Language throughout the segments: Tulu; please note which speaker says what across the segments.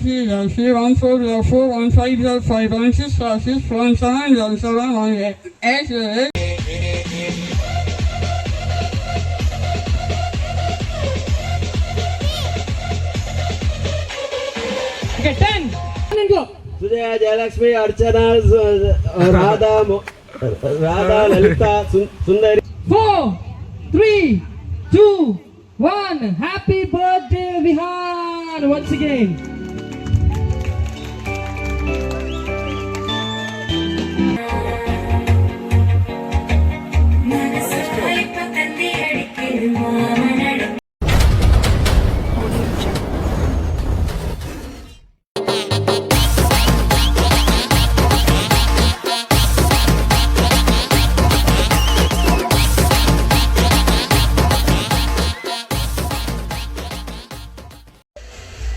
Speaker 1: 3 0 3 1 4 0 4 1 5 0 5 1 6 5 6 1 7 0 7 1 8 8 8.
Speaker 2: Okay, 10. And go.
Speaker 3: Sujaya, Jayalakshmi, Archana, Radha, Radha, Lalitha, Sundari.
Speaker 2: 4, 3, 2, 1. Happy birthday, Vihan, once again.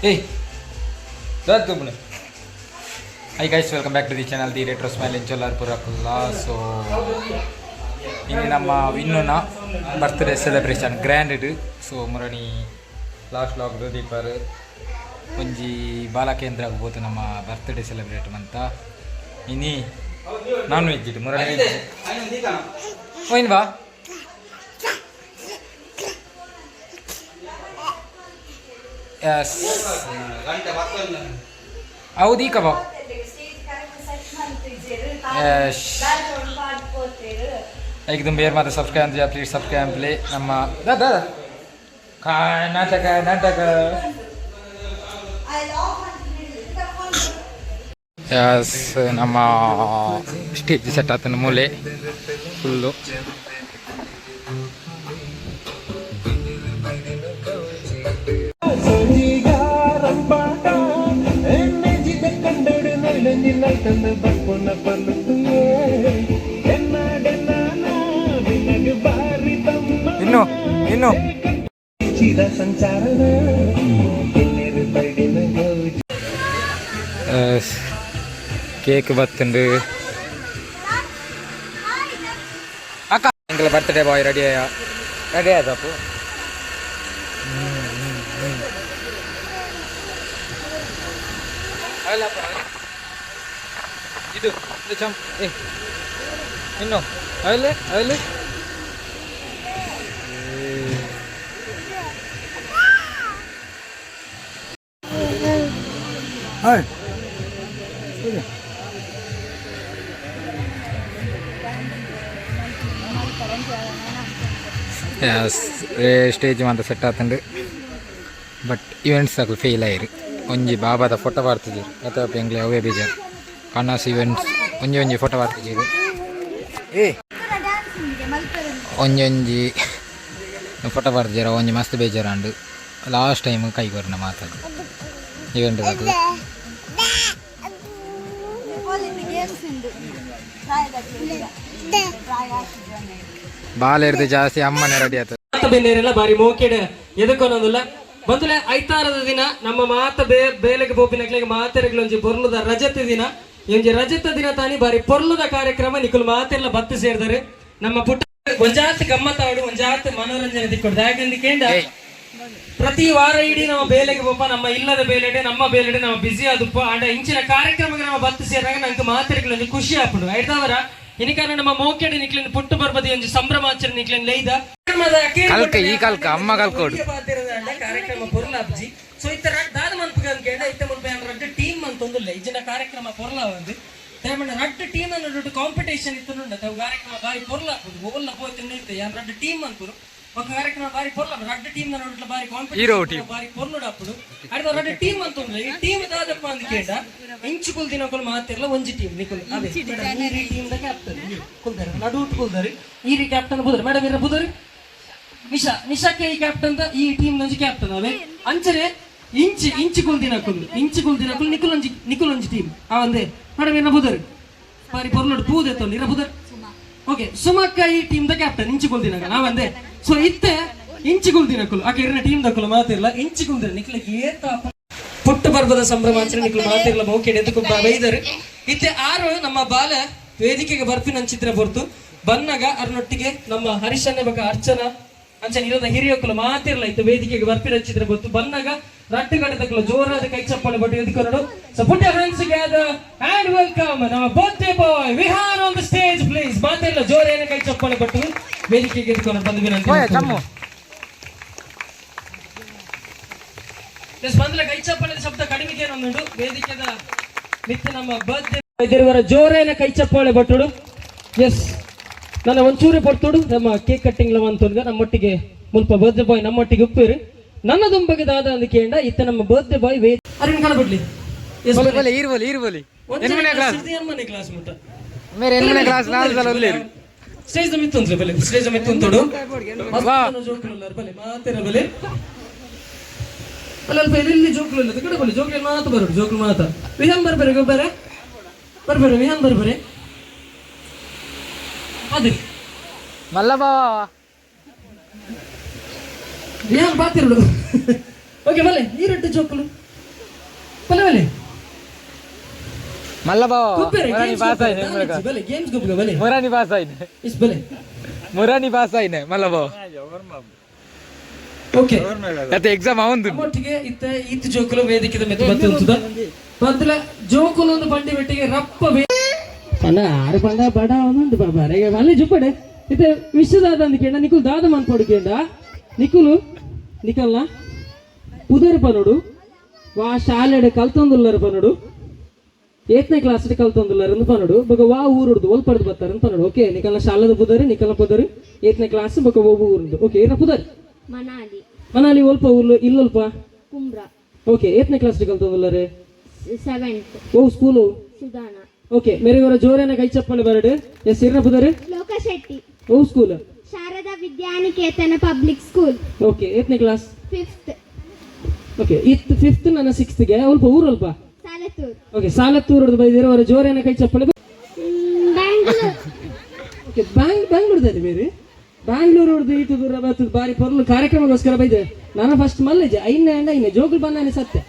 Speaker 4: ಏಯ್ ದಾತ್. Hi guys, welcome back to the channel, the retro smile ಇಂಚೋಲಾರ್ ಪುರಕುಲ್ಲ. So ಇನ್ನು ನಮ್ಮ ವಿನ್ನೋನ ಬರ್ತ್ಡೇ ಸೆಲೆಬ್ರೇಷನ್ ಗ್ರ್ಯಾಂಡ್. ಸೊ ಮುರಣಿ ಲಾಸ್ಟ್ ವ್ಲಾಗ್ ದೀಪರ್ ಒಂಜಿ ಬಾಲಕೇಂದ್ರ ಆಗ್ಬೋದು ನಮ್ಮ ಬರ್ತ್ಡೇ ಸೆಲೆಬ್ರೇಟ್ ಅಂತ. ಇನಿ ನಾನ್ ವೆಜ್ ಇಟ್ಟು ಮುರಣಿ ವೆಜ್ ಓಯ್ನ್ ಬಾ. ಎಸ್, ಹೌದು, ಈ ಕಬಾಬ್. ಎಸ್, ಈಗ ಬೇರೆ ಮಾತ್ರ ಸಬ್ಸ್ಕ್ರೈಬ್ ಅಂತ, ಪ್ಲೀಸ್ ಸಬ್ಸ್ಕ್ರೈಬ್ ಪ್ಲೇ. ನಮ್ಮ ದಾದಾ ಕರ್ನಾಟಕ ನಾಟಕ. ಎಸ್, ನಮ್ಮ ಸ್ಟೇಜ್ ಸೆಟ್ ಆತನ ಮೂಲೆ ಫುಲ್ಲು. ಇನ್ನು ಇನ್ನು ಕೇಕ್ ಬತ್ತುಂಡು. ಅಕ್ಕ, ಎಂಕಲ ಬರ್ತ್ಡೇ ಬಾಯ್ ರೆಡಿ ಆಯ? ರೆಡಿ ಆಯ್ತಪ್ಪು. ಇದು ಇದು ಚಮ್ ಏ ಇನ್ನು ಅವಲ್ಲಿ ಅವಲ್ಲಿ.
Speaker 1: ಹಾಯ್.
Speaker 4: ಸ್ಟೇಜ್ ಮಾತ್ರ ಸೆಟ್ ಆತಂಡು, ಬಟ್ ಇವೆಂಟ್ಸ್ ಅಕ್ಲು ಫೇಲ್ ಆಯಿರು. ಒಂಜಿ ಬಾಬಾದ ಫೋಟೋ ಬಾರ್ತಿದ್ದೀರು ಅಥವಾ ಎಂಗ್ಲೆ ಅವೇ ಬೇಜಾರು. ಕಣ್ಣಾಸ್ ಇವೆಂಟ್ಸ್ ಒಂಜಿ ಒಂಜಿ ಫೋಟೋ ಬಾರ್ತಿದ್ದೀರು. ಏ, ಒಂಜಿ ಒಂಜಿ ಫೋಟೋ ಬಾರ್ತಿದ್ದೀರ, ಒಂಜಿ ಮಸ್ತ್ ಬೇಜಾರಾಂಡು. ಲಾಸ್ಟ್ ಟೈಮ್ ಕೈ ಕೊರ್ನ ಮಾತಾಡು ಇವೆಂಟ್ ಅಕ್ಲು.
Speaker 5: ಗೇಮ್ಸ್ ಉಂಡು.
Speaker 4: ಬಾಲ್ ಇರ್ದು ಜಾಸ್ತಿ ಅಮ್ಮನೇ ರೆಡಿ ಆಯ್ತು.
Speaker 2: ಮಾತ ಬೆನ್ನೇರೆಲ್ಲ ಬಾರಿ ಮೋಕೆಡ್ ಎದಕ್ಕೊನೊಂದುಲ್ಲ ಬಂದುಲೆ. ಐತಾರದ ದಿನ ನಮ್ಮ ಮಾತ ಬೇ ಬೇಲೆಗೆ ಪೋಪಿನಕ್ಲೆಗೆ ಮಾತೆರೆಗ್ಲೊಂಜಿ ಪೊರ್ಲುದ ರಜತ ದಿನ. ಈ ಒಂಜಿ ರಜತ ದಿನ ತಾನಿ ಬಾರಿ ಪೊರ್ಲುದ ಕಾರ್ಯಕ್ರಮ. ನಿಕುಲು ಮಾತೆಲ್ಲ ಬತ್ತು ಸೇರ್ದರೆ ನಮ್ಮ ಪುಟ್ಟ ಒಂಜಾತ್ ಗಮ್ಮತ್ತಾಡು, ಒಂಜಾತ್ ಮನೋರಂಜನೆ ದಿಕ್ಕೊಡು. ಯಾಕಂದ್ರೆ ಕೇಂದ್ರ ಪ್ರತಿ ವಾರ ಇಡೀ ನಮ್ಮ ಬೇಲೆಗೆ ಪೋಪ, ನಮ್ಮ ಇಲ್ಲದ ಬೇಲೆಡೆ, ನಮ್ಮ ಬೇಲೆಡೆ ನಮ್ಮ ಬಿಸಿ ಆದುಪ್ಪ. ಅಂಡ ಇಂಚಿನ ಕಾರ್ಯಕ್ರಮಕ್ಕೆ ನಮ್ಮ ಬತ್ತು ಸೇರಾಗ ನಂಗೆ ಮಾತೆರೆಗ್ಲೊಂಜಿ ಖುಷಿ ಆಪುಂಡು. ಐತಾವರ ಇನಿಕಾನ ನಮ್ಮ ಮೋಕೆಡ್ ನಿಕ್ಲಿನ ಪುಟ್ಟು ಬರ್ಬದಿ ಒಂಜಿ ಸಂಭ್ರಮಾಚರಣೆ ನಿಕ್ಲಿನ ಲೈದ.
Speaker 4: ಕಲ್ಕ, ಈ ಕಲ್ಕ, ಅಮ್ಮ ಕಲ್ಕೋಡು.
Speaker 2: ಕಾರ್ಯಕ್ರಮ ಪೊರ್ಲಾಬ್ಜಿ. ಸೊ ಇತ್ತ ದಾದ ಮನ್ಪುಗ ಅಂತ ಕೇಳ, ಇತ್ತ ಮುಲ್ಪ ಯಾನ್ ರಡ್ಡ್ ಟೀಮ್ ಅಂತ ಒಂದುಲ್ಲ. ಇಜ್ಜಿನ ಕಾರ್ಯಕ್ರಮ ಪೊರ್ಲ ಒಂದು ದಯಮಂಡ ರಡ್ಡ್ ಟೀಮ್ ಅನ್ನು ಕಾಂಪಿಟೇಷನ್ ಇತ್ತು. ಕಾರ್ಯಕ್ರಮ ಬಾರಿ ಪೊರ್ಲಾಪುಂಡು. ಓಲ್ಲ ಪೋಯ್ತು ಇತ್ತೆ ಯಾನ್ ರಡ್ಡ್ ಟೀಮ್ ಅನ್ಪುರು ఒక ಕಾರ್ಯಕ್ರಮ ಬಾರಿ ಪೊರ್ಲ. ರಡ್ಡ್ ಟೀಮ್ ನಡುಟ್ಲ ಬಾರಿ
Speaker 4: ಹೀರೋ
Speaker 2: ಕಾಂಪಿಟೇಷನ್
Speaker 4: team.
Speaker 2: ಬಾರಿ ಪೊರ್ಲುಡಾಪುಂಡು. ಅಡ್ದ ರಡ್ಡ್ ಟೀಮ್ ಅಂತ ಉಂಡ್ಲ. ಈ ಟೀಮ್ ದಾದಪ್ಪ ಅಂತ ಕೇಂಡ, ಇಂಚು ಕುಲ್ ದಿನಕುಲು ಮಾತಿರ್ಲ ಒಂಜಿ ಟೀಮ್ ನಿಕುಲು ಅದೇ ಈ ಟೀಮ್ ದ ಕ್ಯಾಪ್ಟನ್ ಕುಲ್ದಾರೆ, ನಡುಟ್ ಕುಲ್ದಾರೆ. ಈರಿ ಕ್ಯಾಪ್ಟನ್ ಬುದರ್ ಮೇಡಮ್, ಇರ ಬುದರ್ ನಿಶಾ. ನಿಶಾಕ್ಕೆ ಈ ಕ್ಯಾಪ್ಟನ್ the ಈ ಟೀಮ್ ನಂಜಿ ಕ್ಯಾಪ್ಟನ್ ಅವೇ. ಅಂಚನೆ ಇಂಚಿ ಇಂಚಿ ಕುಲ್ ದಿನಕುಲು, ಇಂಚಿ ಕುಲ್ ದಿನಕುಲು ನಿಕುಲೊಂಜಿ ನಿಕುಲೊಂಜಿ ಟೀಮ್ ಆ ಒಂದೇ. ಮೇಡಮ್, ಏನ ಬುದರ್ ಬಾರಿ ಪೊರ್ಲುಡು ಪೂದೆತ್ತೊಂದು ಇರ ಬುದರ್. ಓಕೆ, ಸುಮಕ್ಕ ಈ ಟೀಮ್ the captain ಇಂಚಿ ಕುಲ್ ದಿನಕ ನಾವಂದೆ. ಸೊ ಇತ್ತೆ ಇಂಚಿ ಕುಲ್ ದಿನಕುಲು ಆಕೆ ಇರನ ಟೀಮ್ ದಕುಲು ಮಾತಿರ್ಲ. ಇಂಚಿ ಕುಲ್ದಿರ ನಿಕ್ಲಕ್ಕೆ ಏತ ಪುಟ್ಟ ಪರ್ಬದ ಸಂಭ್ರಮಾಚರಣೆ ನಿಕ್ಲು ಮಾತಿರ್ಲ ಮೌಕೆಡ್ ಎದಕ್ಕೂ ಬೈದರು. ಇತ್ತೆ ಆರು ನಮ್ಮ ಬಾಲ ವೇದಿಕೆಗೆ ಬರ್ಪಿನ ಚಿತ್ರ ಹೊರ್ತು ಬನ್ನಗ ಅರ್ನೊಟ್ಟಿಗೆ ನಮ್ಮ ಹರಿಶನ್ಯ ಬಕ ಅರ್ಚನಾ ಅಂಚನೆ ಇರದ ಹಿರಿಯಕ್ಕಲು ಮಾತಿರ್ಲ ಇತ್ತು ವೇದಿಕೆಗೆ ಬರ್ಪಿನ ಚಿತ್ರ ಗೊತ್ತು. ಬನ್ನಗ ರಟ್ಟು ಕಡೆತಕ್ಕಲು ಜೋರಾದ ಕೈ ಚಪ್ಪಾಳೆ but ಎದ್ಕೊನಡು. So put your hands together and welcome ನಮ್ಮ birthday boy Vihan on the stage, please. ಮಾತೆಲ್ಲ ಜೋರೇನ ಕೈ ಚಪ್ಪಾಳೆ ಬಟ್ಟು ವೇದಿಕೆಗೆ ಎದ್ಕೊಂಡು ಬಂದು ವಿನಂತಿ.
Speaker 4: ಚಮ್ಮು.
Speaker 2: ಎಸ್, ಬಂದಲ ಕೈ ಚಪ್ಪಾಳೆ ಶಬ್ದ ಕಡಿಮೆ ಏನೊಂದುಂಡು. ವೇದಿಕೆದ ಮಿತ್ತ ನಮ್ಮ ಬರ್ತ್ಡೇ ವೈದ್ಯರುವರ ಜೋರೇನ ಕೈ ಚಪ್ಪಾಳೆ ಬಟ್ಟುಡು. ಎಸ್, ನನ್ನ ಒಂಚೂರು ಪೊರ್ತುಡು ನಮ್ಮ ಕೇಕ್ ಕಟ್ಟಿಂಗ್ ಅಂತಂದ್ರೆ ನಮ್ಮೊಟ್ಟಿಗೆ ಮುಲ್ಪ ಬರ್ತ್ಡೇ ಬಾಯ್ ನಮ್ಮೊಟ್ಟಿಗೆ ಉಪ್ಪಿರು. ನನ್ನ ದುಂಬಗೆ ದಾದ ಅಂದ ಕೇಂಡ ಇತ್ತ ನಮ್ಮ ಬರ್ತ್ಡೇ ಬಾಯ್ ವೇ ಅರಿನ್ ಕಣ ಬಿಡ್ಲಿ. ಎಸ್.
Speaker 4: ಬೋಲಿ ಬೋಲಿ, ಈರ್ ಬೋಲಿ, ಈರ್ ಬೋಲಿ. ಎನ್ಮನೆ ಕ್ಲಾಸ್?
Speaker 2: ಎನ್ಮನೆ ಕ್ಲಾಸ್ ಮುಟ್ಟ?
Speaker 4: ಮೇರೆ ಎನ್ಮನೆ ಕ್ಲಾಸ್ ನಾಲ್ ಸಲ ಉಲ್ಲೇರು.
Speaker 2: ಸ್ಟೇಜ್ ಮಿತ್ತು ಬಲೆ, ಸ್ಟೇಜ್ ಮಿತ್ತು ಅಂತೋಡು.
Speaker 4: ವಾ.
Speaker 2: ಜೋಕುಲು ಬಲೆ, ಮಾತೇರ ಬಲೆ. ಅಲ್ಲ, ಅಲ್ಪ ಎಲ್ಲಿ ಜೋಕುಲು ಇಲ್ಲ ಕಡೆ ಬಲೆ. ಜೋಕುಲು ಮಾತು ಬರೋಡು, ಜೋಕುಲು ಮಾತ. ವಿಹಾನ್ ಬರ್ಬರೆ, ಗೊಬ್ಬರ ಬರ್ಬರೆ, ವಿಹಾನ್ ಬರ್ಬರೆ. ಅದೇ.
Speaker 4: ಮಲ್ಲ ಬಾವ.
Speaker 2: ವಿಹಾನ್ ಬಾತಿರುಡು. ಓಕೆ, ಬಲೆ ಈ ರೊಟ್ಟಿ ಜೋಕುಲು ಬಲೆ ಬಲೆ.
Speaker 4: ಮಲ್ಲ ಬಾವ.
Speaker 2: ಗೊಬ್ಬರ.
Speaker 4: ಮುರಾನಿ ಪಾಸ್ ಆಯ್ನೆ ಎನ್ಮನೆ.
Speaker 2: ಬಲೆ, ಗೇಮ್ಸ್ ಗೊಬ್ಬರ ಬಲೆ.
Speaker 4: ಮುರಾನಿ ಪಾಸ್ ಆಯ್ನೆ.
Speaker 2: Is ಬಲೆ.
Speaker 4: ಮುರಾನಿ ಪಾಸ್ ಆಯ್ನೆ ಮಲ್ಲ ಬಾವ.
Speaker 2: ಓಕೆ.
Speaker 4: ಮತ್ತೆ ಎಕ್ಸಾಮ್ ಅವಂದು.
Speaker 2: ನಮ್ಮೊಟ್ಟಿಗೆ ಇತ್ತ ಇತ್ತು ಜೋಕುಲು ವೇದಿಕೆದ ಮೆತ್ತು ಬತ್ತಿ ಉಂತುದ ಬತ್ತಲ. ಜೋಕುಲು ಒಂದು ಬಂಡಿ ಬೆಟ್ಟಿಗೆ ರಪ್ಪ ಪಂಡ ಆರು ಪಂಡ ಬಡ ಒಂದುಂಟು ಬಾಬಾ. ಅಲ್ಲಿ ಜುಪ್ಪಡೆ ಇತ್ತೆ ವಿಶ್ವದಾದ ಅಂದ ಕೇಂಡ. ನಿಕುಲು ದಾದ ಮನ್ಪೊಡು ಕೇಂಡ. ನಿಕುಲು ನಿಕಲ್ನ ಪುದರ್ ಪನೋಡು, ವಾ ಶಾಲೆಡ್ ಕಲ್ತೊಂದುಲ್ಲರ್ ಪನೋಡು, ಏತ್ನೇ ಕ್ಲಾಸ್ ಕಲ್ತೊಂದುಲ್ಲರ್ ಅಂದ್ ಪನೋಡು, ಬೊಕ ವಾ ಊರುಡ್ದು ಒಲ್ಪಡ್ದು ಬತ್ತಾರೆ ಅಂತ ಪನೋಡು. ಓಕೆ, ನಿಕಲ್ನ ಶಾಲೆದ ಪುದರ್, ನಿಕಲ್ನ ಪುದರ್, ಏತ್ನೇ ಕ್ಲಾಸ್, ಬೊಕ ಒಬ್ಬ ಊರುಂದು. ಓಕೆ, ಏನ ಪುದರ್?
Speaker 5: ಮನಾಲಿ.
Speaker 2: ಮನಾಲಿ ಒಲ್ಪ ಊರ್ಲು ಇಲ್ಲಲ್ಪ?
Speaker 5: ಕುಮ್ರಾ.
Speaker 2: ಓಕೆ, ಏತ್ನೇ ಕ್ಲಾಸ್ ಕಲ್ತೊಂದುಲ್ಲರ್?
Speaker 5: ಸೆವೆಂತ್.
Speaker 2: ಓ ಸ್ಕೂಲು?
Speaker 5: ಸುದಾನ.
Speaker 2: ಓಕೆ, ಮೇರೆ ಜೋರೇನ ಕೈ ಚಪ್ಪಾಳೆ ಬರಡು. ಎಸ್, ಇರ್ನ ಪುದರ್?
Speaker 5: ಲೋಕ ಶೆಟ್ಟಿ.
Speaker 2: ಓ school?
Speaker 5: Sharada Vidyaniketan public school.
Speaker 2: Okay, ಏತ್ನೇ class?
Speaker 5: Fifth.
Speaker 2: Okay, ಇತ್ತು ಫಿಫ್ತ್, ನನ್ನ ಸಿಕ್ಸ್ತ್ಗೆ. ಅಲ್ಪ ಊರಲ್ಪ?
Speaker 5: ಸಾಲತೂರ್.
Speaker 2: ಓಕೆ, ಸಾಲತ್ತೂರು ಬೈದಿರೋ ಜೋರೇನ ಕೈ ಚಪ್ಪಾಳೆ.
Speaker 5: ಬ್ಯಾಂಗ್ಳೂರ್.
Speaker 2: ಓಕೆ, ಬ್ಯಾಂಗ್ಳೂರ್ದಲ್ಲಿ ಬೇರೆ ಬ್ಯಾಂಗ್ಳೂರ್ ಹೊಡ್ದು ಈತು ದೂರ ಬರ್ತದೆ. ಬಾರಿ ಪೊರ್ಲು ಕಾರ್ಯಕ್ರಮಕ್ಕೋಸ್ಕರ ಬೈದೆ. ನಾನು ಫಸ್ಟ್ ಮಲ್ಲೆಜ್ಜಿ ಐನೇ ಅಂಡ ಐನೆ ಜೋಗುಲ್ ಬಂದಾನೆ ಸತ್ಯ.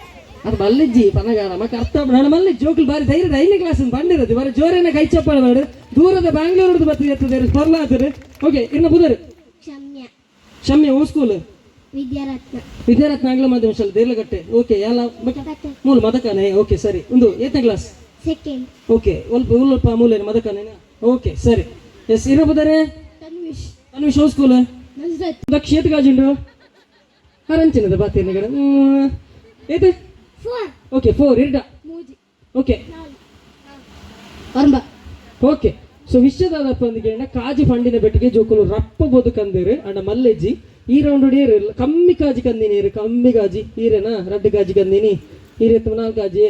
Speaker 2: ಅದು ಮಲ್ಲೆಜ್ಜಿ ಪನಗ ನಮಕ್ ಅರ್ಥ. ನಾನು ಮಲ್ಲೆ ಜೋಗುಲ್ ಬಾರಿ ಧೈರ್ಯದ ಐದನೇ ಕ್ಲಾಸ್ ಬಂದಿರೋದು. ಬಾರಿ ಜೋರೇನ ಕೈ ಚಪ್ಪಾಳೆ ಮಾಡಿ. ದೂರದ ಬ್ಯಾಂಗ್ಳೂರ್ ಹೊಡ್ದು ಬರ್ತದೆ ಎತ್ತದೆ ಪೊರ್ಲು ಆತದೆ. ಓಕೆ, ಇನ್ನು ಬುಧರು?
Speaker 5: ಕ್ಷಮ್ಯ.
Speaker 2: ಶಮ್ಯ, ಓ ಸ್ಕೂಲ್?
Speaker 5: ವಿದ್ಯಾರತ್ನ.
Speaker 2: ವಿದ್ಯಾರತ್ನ ಆಂಗ್ಲ ಮಾಧ್ಯಮ ಶಾಲೆ ದೇರ್ಲಗಟ್ಟೆ. ಓಕೆ, ಎಲ್ಲ ಮೂಲ ಮದಕಾನೆ. ಓಕೆ, ಸರಿ. ಒಂದು ಏತನೇ class?
Speaker 5: Second.
Speaker 2: Okay, ಒಲ್ಪ ಉಲ್ಲಲ್ಪ ಮೂಲೆ ಮದಕಾನೆ. ಓಕೆ, ಸರಿ. ಎಸ್, ಇರೋ ಬುಧರೆ?
Speaker 5: ತನ್ವಿಶ್.
Speaker 2: ತನ್ವಿಶ್, ಓ ಸ್ಕೂಲ್?
Speaker 5: ನಜ್ರತ್.
Speaker 2: ದಕ್ಷೇತ್ ಗಾಜುಂಡು ಅರಂಚಿನದ ಬಾತೇನೆ ಕಡೆ ಏತೆ?
Speaker 5: Four.
Speaker 2: Okay, four ಇರ್ಡ?
Speaker 5: ಮೂಜಿ.
Speaker 2: ಓಕೆ.
Speaker 5: ನಾಲ್ ಒರ್ಂಬ.
Speaker 2: ಓಕೆ, ಸೊ ವಿಶ್ವದಾದಪ್ಪ ಅಂದಿಗೆ ಕಾಜಿ ಫಂಡಿನ ಬೆಟ್ಟಿಗೆ ಜೋಕುಲು ರಪ್ಪ ಬೋದು ಕಂದೇರು. ಅಂಡ ಮಲ್ಲೆಜ್ಜಿ ಈ ರೌಂಡ್ ಏರು ಕಮ್ಮಿ ಕಾಜಿ ಕಂದಿನಿ. ಏರು ಕಮ್ಮಿ ಕಾಜಿ ಈರೇನಾ? ರಡ್ಡು ಕಾಜಿ ಕಂದಿನಿ ಈರೆ, ನಾಲ್ಕು ಕಾಜಿ,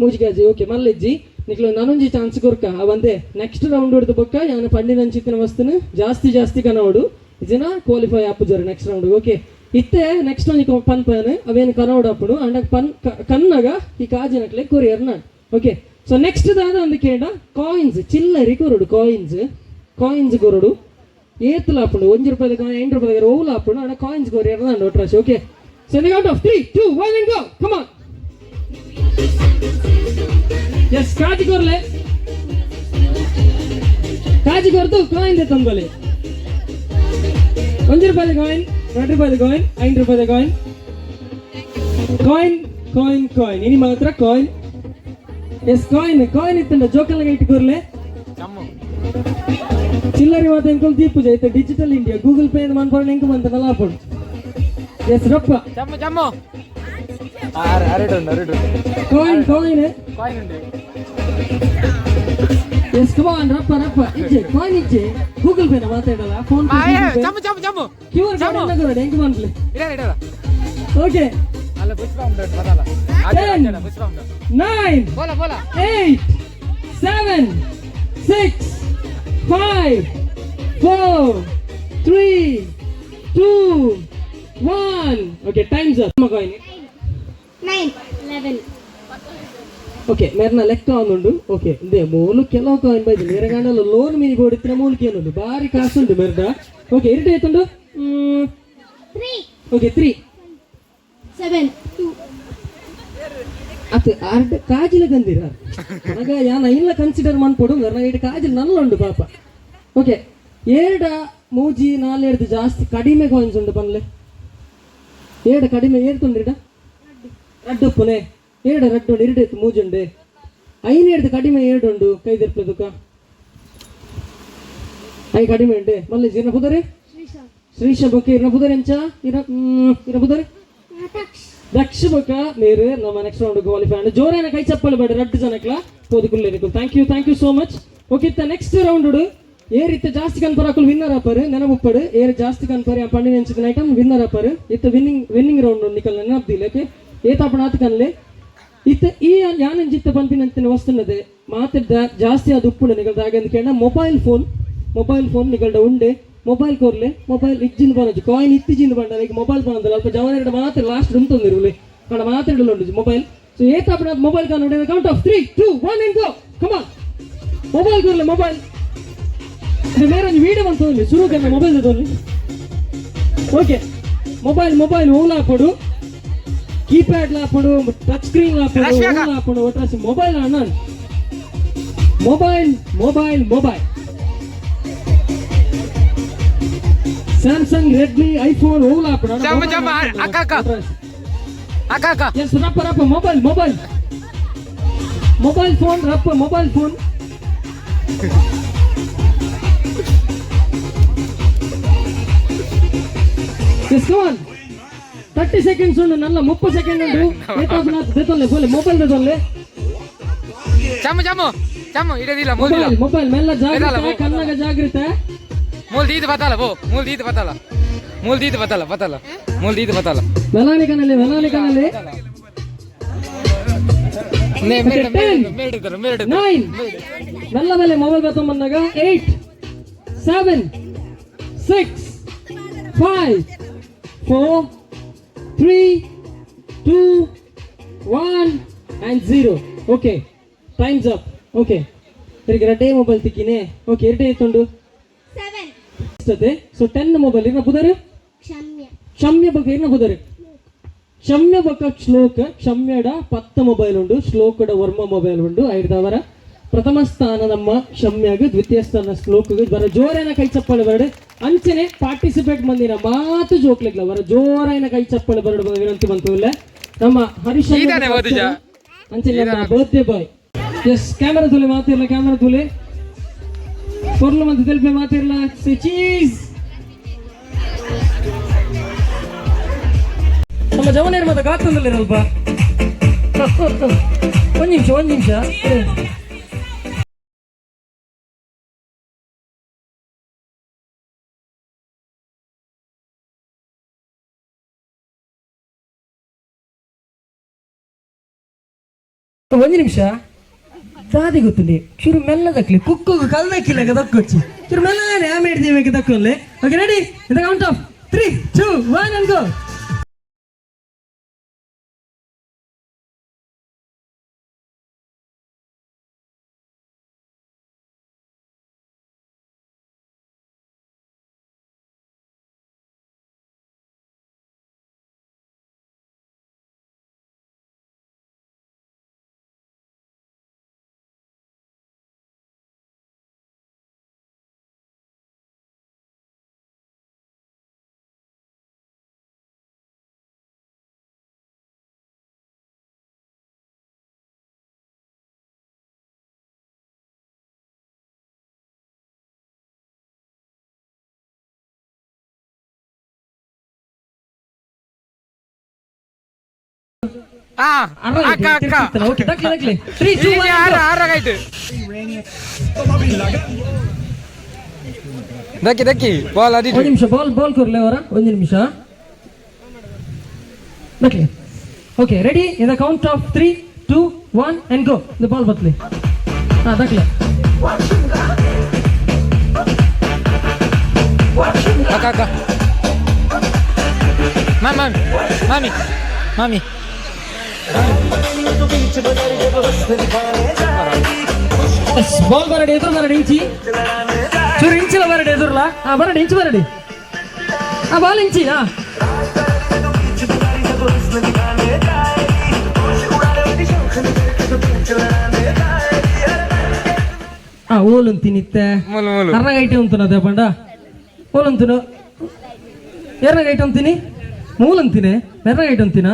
Speaker 2: ಮೂಜಿ ಕಾಜಿ. ಓಕೆ, ಮಲ್ಲೆಜ್ಜಿ ನಿಕ್ಲು ನಾನೊಂಜಿ ಚಾನ್ಸ್ ಕೊರ್ಕ ಅವಂದೆ. ನೆಕ್ಸ್ಟ್ ರೌಂಡ್ ಹೊಡೆದು ಬೊಕ್ಕ ಯಾನ ಪಂಡಿನ ಅಂಚಿತ್ತಿನ ವಸ್ತುನ ಜಾಸ್ತಿ ಜಾಸ್ತಿ ಕನವಡು ಇಜನ ಕ್ವಾಲಿಫೈ ಆಪುಜರು next round. Okay, ಇತ್ತೆ ನೆಕ್ಸ್ಟ್ ಒಂಜಿ ಪನ್ ಪನ್ ಅವೇನು ಕನವಡು ಅಪ್ಪುಡು. ಅಂಡ ಪನ್ ಕನ್ನಗ ಈ ಕಾಜಿನಕ್ಲೆ ಕೊರಿಯರ್ ನಾನ್. Okay, so next ದಾದ ಒಂದು ಕೇಂಡ ಕಾಯಿನ್ಸ್ ಚಿಲ್ಲರಿ ಕೊರಡು. ಕಾಯಿನ್ಸ್ ಕಾಯಿನ್ಸ್ ಕೊರಡು. ಏತ್ಲ ಆಪುಂಡು? 1 ರೂಪಾಯಿದ ಕಾಯಿನ್, 8 ರೂಪಾಯಿದ ಓಲ್ ಆಪುಂಡು. ಅಂಡ ಕಾಯಿನ್ಸ್ ಕೊರಿಯರ್ ನಾನ್ ಒಟ್ರಾಶಿ. Okay, so in count of 3, 2, 1 and go. Come on. Yes, ಕಾಜಿ ಕೊರ್ಲೆ. ಕಾಜಿ ಕೊರ್ದು ಕಾಯಿನ್ ತಂಬಲಿ. 1 ರೂಪಾಯಿದ ಕಾಯಿನ್, 2 ರೂಪಾಯಿದ ಕಾಯಿನ್, 5 ರೂಪಾಯಿದ coin. Coin, coin, coin. ಇನಿ ಮಾತ್ರ coin. S, coin coin ಇತ್ತಂಡ ಜೋಕಲ್ನಾಗ ಇಟ್ಟು ಕೊರ್ಲೆ.
Speaker 4: ಚಮ್ಮು.
Speaker 2: ಚಿಲ್ಲರಿ ಮಾತ ಎಂಕೊಲ್ ದೀಪುಜ ಐತೆ. Digital India, Google pay ಮನ್ಪೊಡ ಎಂಕು ಬಂತನಲ್ಲ ಆಪುಂಡು. ಎಸ್, ರಪ್ಪ.
Speaker 4: ಚಮ್ಮು ಚಮ್ಮು, ಅರೆಡು ಉಂಡು, ಅರೆಡು.
Speaker 2: Coin, coin.
Speaker 4: Coin ಉಂಡು.
Speaker 2: ಎಸ್, ಕಮಾನ್, ರಪ್ಪ ರಪ್ಪ. ಇಜ್ಜೆ ಕಾಯಿನ್ ಇಜ್ಜೆ. ಗೂಗಲ್ ಪೇನ ಮಾತಾಡಲ್ಲ, ಫೋನ್ ಪೇ?
Speaker 4: ಚಮ್ಮು ಚಮ್ಮು ಚಮ್ಮು.
Speaker 2: Q R code ಎಂದ ಕೊರಡೆ ಎಂಕು ಮನ್ಪ್ಲೆ.
Speaker 4: ಇಡ ಇಡಲ್ಲ.
Speaker 2: ಓಕೆ.
Speaker 4: ಅಲ್ಲ, ಪುಷ್ಪ ಉಂಟು ಬದಲ.
Speaker 2: Ten.
Speaker 4: ಪುಷ್ಪ ಉಂಟು.
Speaker 2: 9.
Speaker 4: ಬೋಲ ಬೋಲ.
Speaker 2: 8, 7, 6, 5, 4, 3, 2, 1. Okay, time's up. Coin.
Speaker 5: 9, 11.
Speaker 2: Okay, ಮೇರ್ನ ಲೆಕ್ಕ ಒಂದುಂಡು. ಓಕೆ, ಇಂದೇ ಮೂಲು ಕೆಲವು ಕಾಯಿನ್ ಬೈದು ಮೇರೆ ಗಂಡಲ ಲೋನ್ ಮಿನಿ ಬೋರ್ಡ್ ಇತ್ತಿನ ಮೂಲಕ ಏನುಂಡು ಬಾರಿ ಕಾಸುಂಡು ಮೇರ್ದ. ಓಕೆ, ಇರಿಟೇ ಆಯ್ತುಂಡು.
Speaker 5: 3.
Speaker 2: ಓಕೆ, 3.
Speaker 5: 7, 2.
Speaker 2: ಅತ್ ಆರ್ಡ್ ಕಾಜಿಲ ಗಂದಿರ ಮಗ ಯಾನ ಇಲ್ಲ ಕನ್ಸಿಡರ್ ಮನ್ಪೊಡು. ಮೇರ್ನ ಇಟ್ಟು ಕಾಜಿಲ್ ನಲ್ಲ ಉಂಡು ಪಾಪ. ಓಕೆ, ಏರ್ಡ ಮೂಜಿ ನಾಲೆಡ್ದು ಜಾಸ್ತಿ ಕಡಿಮೆ ಕಾಯಿನ್ಸ್ ಉಂಡು ಪನ್ಲೆ. ಏಡ ಕಡಿಮೆ ಏರ್ತುಂಡು ಇಡ? ರಡ್ಡು ಉಪ್ಪುನೆ ಏರಡ ರಡ್ಡು ಉಂಡು ಇರಡು ಮೂಜುಂಡು ಐನ್ ಹಿಡ್ದು ಕಡಿಮೆ ಏರಡು ಉಂಡು ಕೈ ದೆರ್ಪುದುಕ I ಕಡಿಮೆ ಉಂಡೆ ಮಲ್ಲ ಇರ್ನ ಪುದರೆ ಶ್ರೀಶ ಬೊಕ್ಕ ಇರ್ನ ಪುದರೆ ಎಂಚ ಇರ ಇರ್ನ ಪುದರೆ ದಕ್ಷ ಬೊಕ್ಕ ಮೇರು ನಮ್ಮ ನೆಕ್ಸ್ಟ್ ರೌಂಡ್ ಕ್ವಾಲಿಫೈ ಅಂಡ್ ಜೋರೇನ ಕೈ ಚಪ್ಪಲು ಬೇಡ ರಡ್ಡು ಜನಕ್ಲ ಪೋದು thank you, thank you so much. Okay, ಇತ್ತ ನೆಕ್ಸ್ಟ್ ರೌಂಡ್ ಏರ್ ಇತ್ತ ಜಾಸ್ತಿ ಕನ್ಪರ್ ಅಕುಲು ವಿನ್ನರ್ ಆಪರು ನೆನಪುಪ್ಪಡು. ಏರ್ ಜಾಸ್ತಿ ಕನ್ಪರ್ ಪಂಡಿನ ಎಂಚಿನ ಐಟಮ್ ವಿನ್ನರ್ ಆಪರು. ಇತ್ತ ವಿನ್ನಿಂಗ್ ವಿನ್ನಿಂಗ್ ರೌಂಡ್ ನಿಕಲ್ ನೆನಪ್ದಿಲ್ಲ. ಓಕೆ, ಏತಾಪಣ ಆತ ಕನ್ಲೆ. ಇತ್ತ ಈ ಯಾನಂಜಿತ್ತ ಪನ್ಪಿನಂತಿನ ವಸ್ತುನದೆ ಮಾತಿದ್ದ ಜಾಸ್ತಿ ಅದು ಉಪ್ಪುಂಡು ನಿಗಲ್ದ ಹಾಗೆ ಕೇಳ. ಮೊಬೈಲ್ ಫೋನ್, ಮೊಬೈಲ್ ಫೋನ್ ನಿಗಲ್ಡ ಉಂಡೆ ಮೊಬೈಲ್ ಕೊರ್ಲೆ. ಮೊಬೈಲ್ ಇಜ್ಜಿಂದ ಬನಜು ಕಾಯಿನ್ ಇತ್ತಿಜಿಂದ ಬಂಡ ಈಗ ಮೊಬೈಲ್ ಬಂದಲ್ಲ. ಅಲ್ಪ ಜವನ ಮಾತ್ರ ಲಾಸ್ಟ್ ಉಂತೊಂದಿರುಲೆ ಕಣ ಮಾತ್ರ ಉಂಟು ಮೊಬೈಲ್. ಸೊ ಏತಾಪಣ mobile Kanu. Count of 3, 2, 1 and go. Come on, mobile ಕೊರ್ಲೆ ಮೊಬೈಲ್. ಇದು ಒಂಜಿ ವೀಡಿಯೋ ಬಂತೊಂದು ಶುರು ಕನ್ನ ಮೊಬೈಲ್ ತೋಲಿ. ಓಕೆ, ಮೊಬೈಲ್ ಮೊಬೈಲ್ ಓಲ್ ಹಾಪೊಡು, ಕೀಪ್ಯಾಡ್ ಲಾಪೊಡು, ಟಚ್ ಸ್ಕ್ರೀನ್ ಲಾಪೊಡು, ಓಲ್ ಹಾಪೊಡು, ಒಟ್ರಾಸಿ ಮೊಬೈಲ್ ಅಣ್ಣ. Mobile mobile mobile, Samsung, Redmi, iPhone ಓಲ್ ಹಾಪೊಡು.
Speaker 4: ಜಂಬ, ಜಂಬ, ಅಕ್ಕ, ಅಕ್ಕ. ಅಕ್ಕ ಅಕ್ಕ.
Speaker 2: ಎಸ್, ರಪ್ಪ ರಪ್ಪ ಮೊಬೈಲ್ ಮೊಬೈಲ್ ಮೊಬೈಲ್ ಫೋನ್ ರಪ್ಪ mobile phone. Yes, come on. 30 seconds ಉಂಡು ನಲ್ಲ 30 ಸೆಕೆಂಡ್ ಉಂಡು. ದೇತೊಲ್ಲೆ ಬೋಲೆ ಮೊಬೈಲ್ ದೇತೊಲ್ಲೆ.
Speaker 4: ಚಮ್ಮ ಚಮ್ಮ ಚಮ್ಮ ಇಡದಿಲ್ಲ ಮೂಲ್ದಿಲ್ಲ.
Speaker 2: ಮೊಬೈಲ್ ಮೊಬೈಲ್ ಮೆಲ್ಲ ಜಾಗೃತ.
Speaker 4: ಬೋ.
Speaker 2: ಕನ್ನಗ ಜಾಗೃತ.
Speaker 4: ಮೂಲ್ ದೀದ್ ಬತ್ತಲ್ಲ ಬೋ, ಮೂಲ್ ದೀದ್ ಬತ್ತಲ್ಲ, ಮೂಲ್ ದೀದ್ ಬತ್ತಲ್ಲ, ಬತ್ತಲ್ಲ, ಮೂಲ್ ದೀದ್ ಬತ್ತಲ್ಲ.
Speaker 2: ಮೆಲಾನಿ ಕನಲ್ಲಿ, ಮೆಲಾನಿ ಕನಲ್ಲಿ.
Speaker 4: ಮೇಡ ಮೇಡ ಮೇಡ.
Speaker 2: 9, ಮೆಲ್ಲ ಮೇಲೆ ಮೊಬೈಲ್ ಬಂದಾಗ. 8, 7, 6, 5, 4, 3, 2, 1 and 0. Okay, time's up. Okay, ತಿರುಗಿ ರಡ್ಡೇ ಮೊಬೈಲ್ ತಿಕ್ಕಿನೇ. ಓಕೆ, ಎರಡೇ ಎತ್ತುಂಡು.
Speaker 5: 7.
Speaker 2: ಸೊ 10 ಮೊಬೈಲ್. ಇರ್ನ ಬುದರು?
Speaker 5: ಕ್ಷಮ್ಯ.
Speaker 2: ಕ್ಷಮ್ಯ ಬೊಕ್ಕ ಇರ್ನ ಬುದರು? ಕ್ಷಮ್ಯ ಬೊಕ್ಕ ಶ್ಲೋಕ. ಕ್ಷಮ್ಯಡ 10 ಮೊಬೈಲ್ ಉಂಡು, ಶ್ಲೋಕಡ ವರ್ಮ ಮೊಬೈಲ್ ಉಂಡು. ಐದವರ ಪ್ರಥಮ ಸ್ಥಾನ ನಮ್ಮ ಕ್ಷಮ್ಯಾಗ, ದ್ವಿತೀಯ ಸ್ಥಾನ ಶ್ಲೋಕಗ್. ಬರ ಜೋರೇನ ಕೈ ಚಪ್ಪಾಳೆ ಬರಡು. ಅಂಚನೆ ಪಾರ್ಟಿಸಿಪೇಟ್ ಮಂದಿನ ಮಾತು ಜೋಕ್ಲಿಗ್ಲ ಬರ ಜೋರಾಯನ ಕೈ ಚಪ್ಪಾಳೆ ಬರಡು ವಿನಂತಿ ಬಂತು. ಇಲ್ಲ ನಮ್ಮ ಹರೀಶ್
Speaker 4: ಈದಾನೆ ಓದಿಜ.
Speaker 2: ಅಂಚನೆ ನಮ್ಮ ಬರ್ತ್ಡೇ ಬಾಯ್. ಎಸ್, ಕ್ಯಾಮೆರಾ ತುಲೆ ಮಾತಿರ್ಲ, ಕ್ಯಾಮೆರಾ ತುಲೆ ಪೊರ್ಲು ಮಂತ್ ತೆಲ್ಪೆ ಮಾತಿರ್ಲ. ಚೀಸ್. ನಮ್ಮ ಜವನೇರ್ ಮತ್ತೆ ಕಾತಂದಲ್ಲಿರಲ್ಪ. ಒಂದು ನಿಮಿಷ, ಒಂದು ನಿಮಿಷ. ಒಂದು ನಿಮಿಷ. ದಾದಿ ಗೊತ್ತುಂಡಿ ಚೂರು ಮೆಲ್ಲದಕ್ಲಿ ಕುಕ್ಕು ಕಲ್ದಕ್ಕಿಲ್ಲ ದಕ್ಕೊಚ್ಚಿ ಚೂರು ಮೆಲ್ಲನೆ ಆಮೇಲೆ ಹಿಡ್ದಿಬೇಕು ದಕ್ಕೊಲ್ಲೆ. Okay, ready? In the count of 3, 2, 1 and go.
Speaker 4: ಅಕ್ಕ ಅಕ್ಕ.
Speaker 2: ಓಕೆ, ದಕ್ಲಿ ದಕ್ಲಿ. 3, 2, 1.
Speaker 4: ಆರ ಆರಾಗಾಯ್ತು. ದಕ್ಕಿ ದಕ್ಕಿ ಬಾಲ್ ಅದಿ.
Speaker 2: ಒಂದು ನಿಮಿಷ, ಬಾಲ್ ಬಾಲ್ ಕೊರ್ಲೆ ಅವರ. ಒಂದು ನಿಮಿಷ, ದಕ್ಲಿ. Okay, ready? In the count of 3, 2, 1 and go. The ball ಬತ್ಲಿ. ಹಾ, ದಕ್ಲೆ.
Speaker 4: ಅಕ್ಕ ಅಕ್ಕ, ಮಾಮಿ ಮಾಮಿ ಮಾಮಿ.
Speaker 2: ಬಾಲ್ ಬರಡಿ, ಎದುರು ಬರಡಿ. ಇಂಚಿ ಚೂರು ಇಂಚಿಲ ಬರಡಿ, ಎದುರ್ಲ. ಹಾ, ಬರಡಿ, ಇಂಚು ಬರಡಿ. ಹಾ, ಬಾಲ್ ಇಂಚಿ. ಹಾ ಹಾ, ಓಲುಂತಿ ತಿನ್ನಿತ್ತೆ.
Speaker 4: ಮೂಲು ಮೂಲು.
Speaker 2: ಅರ್ನಗ ಐಟೆ ಉಂತುನ ಪಂಡ ಓಲುಂತುನು. ಎರ್ನಗ ಐಟೆ ಅಂತೀನಿ, ಮೂಲಂತೀನಿ, ಮೆರ್ನಗ ಐಟೆ ಅಂತೀನ.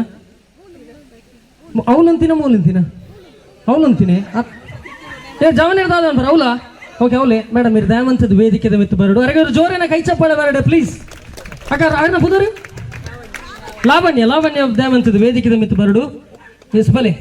Speaker 2: ಅವಲಂತಿನ ಮೂಲಂತಿನ ಅವಲಂತಿನಿ. ಏ ಜವನಿರ್ ದಾದ ಅಂತಾರೆ ಅವಲ. ಓಕೆ, ಅವಲೇ ಮೇಡಮ್ ಇರ್ ದಾಮಂತದ ವೇದಿಕೆದ ಮಿತ್ತು ಬರಡು. ಅರೆಗೆ ಜೋರೇನ ಕೈ ಚಪ್ಪಾಳೆ ಬರಡೆ ಪ್ಲೀಸ್. ಅಕ್ಕ, ಅರ್ನ ಪುದರು ಲಾವಣ್ಯ, ಲಾವಣ್ಯ ದಾಮಂತದ ವೇದಿಕೆದ ಮಿತ್ತು ಬರಡು. ಎಸ್, ಬಲೆ.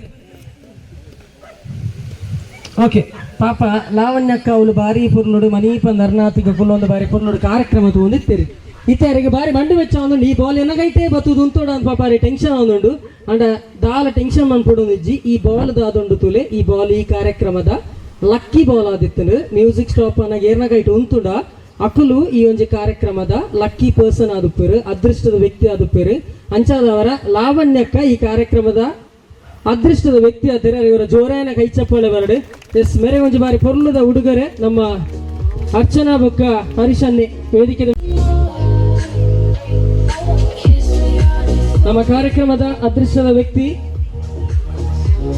Speaker 2: ಓಕೆ, ಪಾಪ ಲಾವಣ್ಯಕ್ಕ ಅವಳು ಬಾರಿ ಪುರ್ಲುಡು ಮನೀಪ ನರ್ನಾತಿಗ ಕುಲ್ಲೊಂದು ಬಾರಿ ಪುರ್ಲುಡು ಕಾರ್ಯಕ್ರಮ ತೂಂದಿತ್ತೀರಿ. ಇತ್ತೆರಿಗೆ ಬಾರಿ ಮಂಡು ವೆಚ್ಚ ಒಂದು ಈ ಬಾಲ್ ಎನ್ನಗೈತೆ ಬತ್ತುದು ಉಂತೋಡ ಅಂತ ಪಾಪ ಟೆನ್ಷನ್ ಆವೊಂದುಂಡು. ಅಂಡ ದಾಲ ಟೆನ್ಷನ್ ಮನ್ಪೊಡೊಂದಿಜ್ಜಿ. ಈ ಬಾಲ್ ದಾದೊಂಡು ತುಲೆ. ಈ ಬಾಲ್ ಈ ಕಾರ್ಯಕ್ರಮದ ಲಕ್ಕಿ ಬಾಲ್ ಆದಿತ್ತನು. ಮ್ಯೂಸಿಕ್ ಸ್ಟಾಪ್ ಅನ್ನ ಏರ್ನಗೈಟ್ ಉಂತುಡ ಅಕುಲು ಈ ಒಂಜಿ ಕಾರ್ಯಕ್ರಮದ ಲಕ್ಕಿ ಪರ್ಸನ್ ಆದುಪ್ಪೇರು, ಅದೃಷ್ಟದ ವ್ಯಕ್ತಿ ಆದುಪ್ಪೇರು. ಅಂಚಾದವರ ಲಾವಣ್ಯಕ್ಕ ಈ ಕಾರ್ಯಕ್ರಮದ ಅದೃಷ್ಟದ ವ್ಯಕ್ತಿ ಆತರ. ಇವರ ಜೋರಾಯನ ಕೈ ಚಪ್ಪಾಳೆ ಬರಡು. ಎಸ್, ಮೇರೆ ಒಂಜಿ ಬಾರಿ ಪೊರ್ಲುದ ಉಡುಗೊರೆ ನಮ್ಮ ಅರ್ಚನಾ ಬೊಕ್ಕ ಹರಿಶನ್ನೆ ವೇದಿಕೆ. ನಮ್ಮ ಕಾರ್ಯಕ್ರಮದ ಅದೃಷ್ಟದ ವ್ಯಕ್ತಿ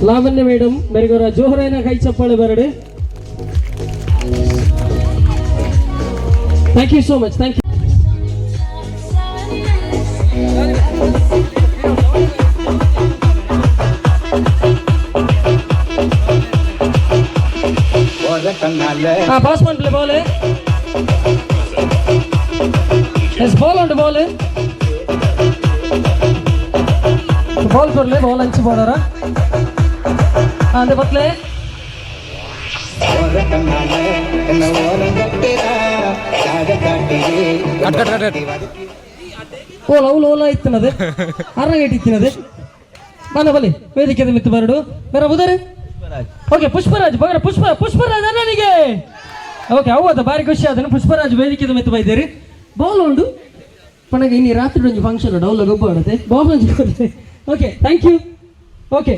Speaker 2: ಲಾವಣ್ಯ ಮೇಡಮ್ ಮೇರೆಗವರ ಜೋರಾಯನ ಕೈ ಚಪ್ಪಾಳೆ ಬರಡು. Thank you so much, thank you. Pass ಮಾಡ್ಲಿ ball. S, ball ಉಂಟು. ಬಾಲ್, ಬಾಲ್ ಕೊರ್ಲೆ. ಬಾಲ್ ಹಂಚಿ ಬೋಡಾರ ಅಂದೆ ಬತ್ಲೆ.
Speaker 4: Cut cut cut.
Speaker 2: ಓಲ ಅವ್ಲು ಓಲ ಇತ್ತಿನದು ಅರ್ನಗೇಟ್ ಇತ್ತಿನದು. ಬಲ್ಲ ಬಲಿ ವೇದಿಕೆ ಮಿತ್ತು ಬರಡು. ಬೇರೆ ಉದರ್. ಓಕೆ, ಪುಷ್ಪರಾಜ್ ಬಗರ. ಪುಷ್ಪ ಪುಷ್ಪರಾಜ್ ಅಣ್ಣನಿಗೆ. ಓಕೆ, ಹೌದ, ಬಾರಿ ಖುಷಿ ಆದನು. ಪುಷ್ಪರಾಜ್ ವೇದಿಕೆ ಮಿತ್ತು ಬೈದೇರಿ. ಬಾಲ್ ಉಂಡು ಪಣಗ. ಇನ್ನು ರಾತ್ರಿ ಒಂಜಿ ಫಂಕ್ಷನ್ ಉಂಡು, ಅವ್ಲ ಗೊಬ್ಬ ಆಡತೆ. ಬಾಲ್ ಒಂಜಿ. Okay, thank you. Okay,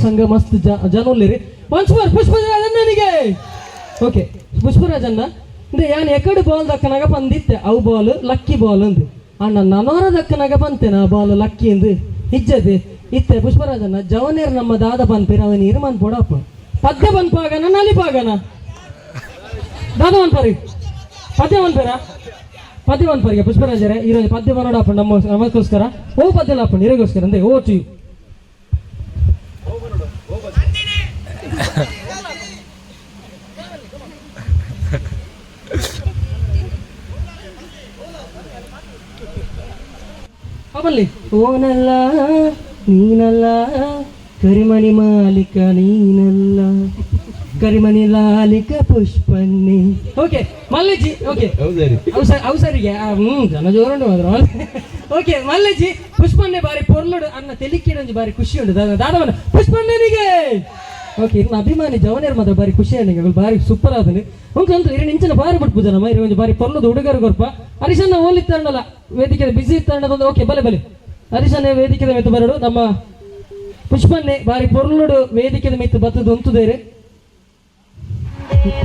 Speaker 2: ಸಂಘ ಮಸ್ತ್ ಜನ ಉಲ್ಲೇರಿ. ಒನ್ಸ್ ಮೋರ್ ಪುಷ್ಪರಾಜ್ ಅಣ್ಣನಿಗೆ. ಓಕೆ, ಪುಷ್ಪರಾಜ್ ಅಣ್ಣ ಅಂದ್ರೆ ಯಾನ್ ಎಕಡೆ ಬಾಲ್ ದಕ್ಕನಾಗ ಬಂದಿತ್ತೆ ಅವು ball lucky ball ಅಂದು. ಅಣ್ಣ ನನೋರ ದಕ್ಕನಾಗ ಬಂತೇನ ಆ ಬಾಲ್ ಲಕ್ಕಿ ಅಂದು ಇಜ್ಜದೆ ಇತ್ತೆ. ಪುಷ್ಪರಾಜಣ್ಣ, ಜವನೇರ್ ನಮ್ಮ ದಾದ ಪನ್ಪೇರ್ ಅವನ ಇರ್ಮನ್ ಪೊಡಪ್ಪ. ಪದ್ಯ ಪನ್ಪಾಗನ, ನಲಿಪಾಗನ, ದಾದ ಪನ್ಪರಿ? ಪದ್ಯ ಪನ್ಪೇರ? ಪದ್ಯ ಪನ್ಪರಿಗೆ ಪುಷ್ಪರಾಜರೇ ಈರೋಜು ಪದ್ಯ ಬನ್ನೋಡಪ್ಪ ನಮ್ಮ ನಮಗೋಸ್ಕರ. ಓ ಪದ್ಯ ಲಾಪಂಡು ಇರಗೋಸ್ಕರ ಅಂದೆ. ಓ ಟು you. ಅವಲ್ಲಿ ಓನಲ್ಲ ನೀನಲ್ಲ, ಕರಿಮಣಿ ಮಾಲಿಕ ನೀನಲ್ಲ, ಕರಿಮಣಿ ಲಾಲಿಕ ಪುಷ್ಪನ್ನಿ. ಓಕೆ ಮಲ್ಲೆಜ್ಜಿ. ಓಕೆ, ಅವಸರಿಗೆ ಜನ ಜೋರುಂಡು ಮಾತ್ರ. ಓಕೆ ಮಲ್ಲೆಜ್ಜಿ, ಪುಷ್ಪನ್ನೆ ಬಾರಿ ಪೊರ್ಲುಡು ಅನ್ನ ತೆಲಿಕೆಡ್ ಒಂಜಿ ಬಾರಿ ಖುಷಿ ಉಂಡು. ದಾದ ದಾದವನ ಪುಷ್ಪಣ್ಣನಿಗೆ. ಓಕೆ, ಇನ್ನು ಅಭಿಮಾನಿ ಜವನೇರ್ ಮಾತ್ರ ಬಾರಿ ಖುಷಿ ಆಂಡ್ ಬಾರಿ ಸೂಪರ್ ಆದನು. ಉಂಕು ಅಂತ ಇರು ನಿಂಚಿನ ಬಾರಿ ಬಿಡ್ಪು ಜನ ಇರು ಒಂಜಿ ಬಾರಿ ಪೊರ್ಲುದು ಹುಡುಗರು ಕೊರ್ಪ. ಹರಿಶನ್ನ ಓಲಿತ್ತಣ್ಣಲ್ಲ ವೇದಿಕೆ ಬಿಸಿ ಇತ್ತಣ್ಣದೊಂದು. ಓಕೆ, ಬಲೆ ಬಲೆ. ಹರಿಶನ್ನೇ ವೇದಿಕೆದ ಮಿತ್ತು ಬರಡು. ನಮ್ಮ ಪುಷ್ಪನ್ನೆ ಬಾರಿ ಪೊರ್ಲುಡು ವೇದಿಕೆದ ಮಿತ್ತು ಬತ್ತದು ಉಂತುದೇರು.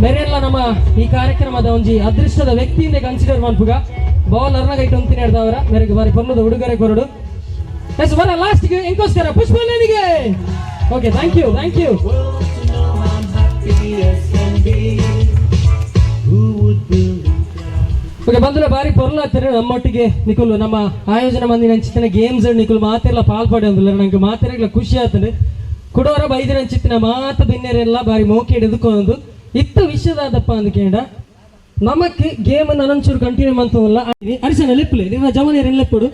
Speaker 2: ಮೇರೆಲ್ಲ ನಮ್ಮ ಈ ಕಾರ್ಯಕ್ರಮದ ಒಂಜಿ ಅದೃಷ್ಟದ ವ್ಯಕ್ತಿಯಿಂದ ಕನ್ಸಿಡರ್ ಮನ್ಪುಗ. ಬಾಲ್ ಅರ್ನಗೈಟ್ ಉಂತಿನ ಹಿಡ್ದವರ ಮೇರೆಗೆ ಬಾರಿ ಪೊರ್ಲುದ ಉಡುಗೊರೆ ಕೊರಡು. ಎಸ್, ಬರ last ಎಂಕೋಸ್ಕರ ಪುಷ್ಪಣ್ಣನಿಗೆ. Okay, thank you, thank you. Okay, ಬಂದ್ರೆ ಬಾರಿ ಪೊರ್ಲಾಗ್ತಾರೆ ನಮ್ಮೊಟ್ಟಿಗೆ. ನಿಕುಲು ನಮ್ಮ ಆಯೋಜನೆ ಮಂದಿನ ಅಂಚಿತ್ತಿನ ಗೇಮ್ಸ್ ನಿಕುಲು ಮಾತೆಲ್ಲ ಪಾಲ್ಪಡೆ ಅಂದಿಲ್ಲ. ನಂಗೆ ಮಾತೆಲ್ಲ ಖುಷಿ ಆಗ್ತದೆ. ಕುಡೋರ ಬೈದಿನ ಅಂಚಿತ್ತಿನ ಮಾತ ಬಿನ್ನೆರೆಲ್ಲ ಬಾರಿ ಮೋಕೆ ಹಿಡಿದುಕೊಂಡು ಇತ್ತ ವಿಷಯದಾದಪ್ಪ ಅಂದ್ಕೇಂಡ ನಮಕ್ ಗೇಮ್ ನನಂಚೂರು ಕಂಟಿನ್ಯೂ ಮಂತದಲ್ಲ. ಅರಿಸನ ಲೆಪ್ಪುಲೆ ನಿಮ್ಮ ಜವನೇರ್ ಲೆಪ್ಪುಡು.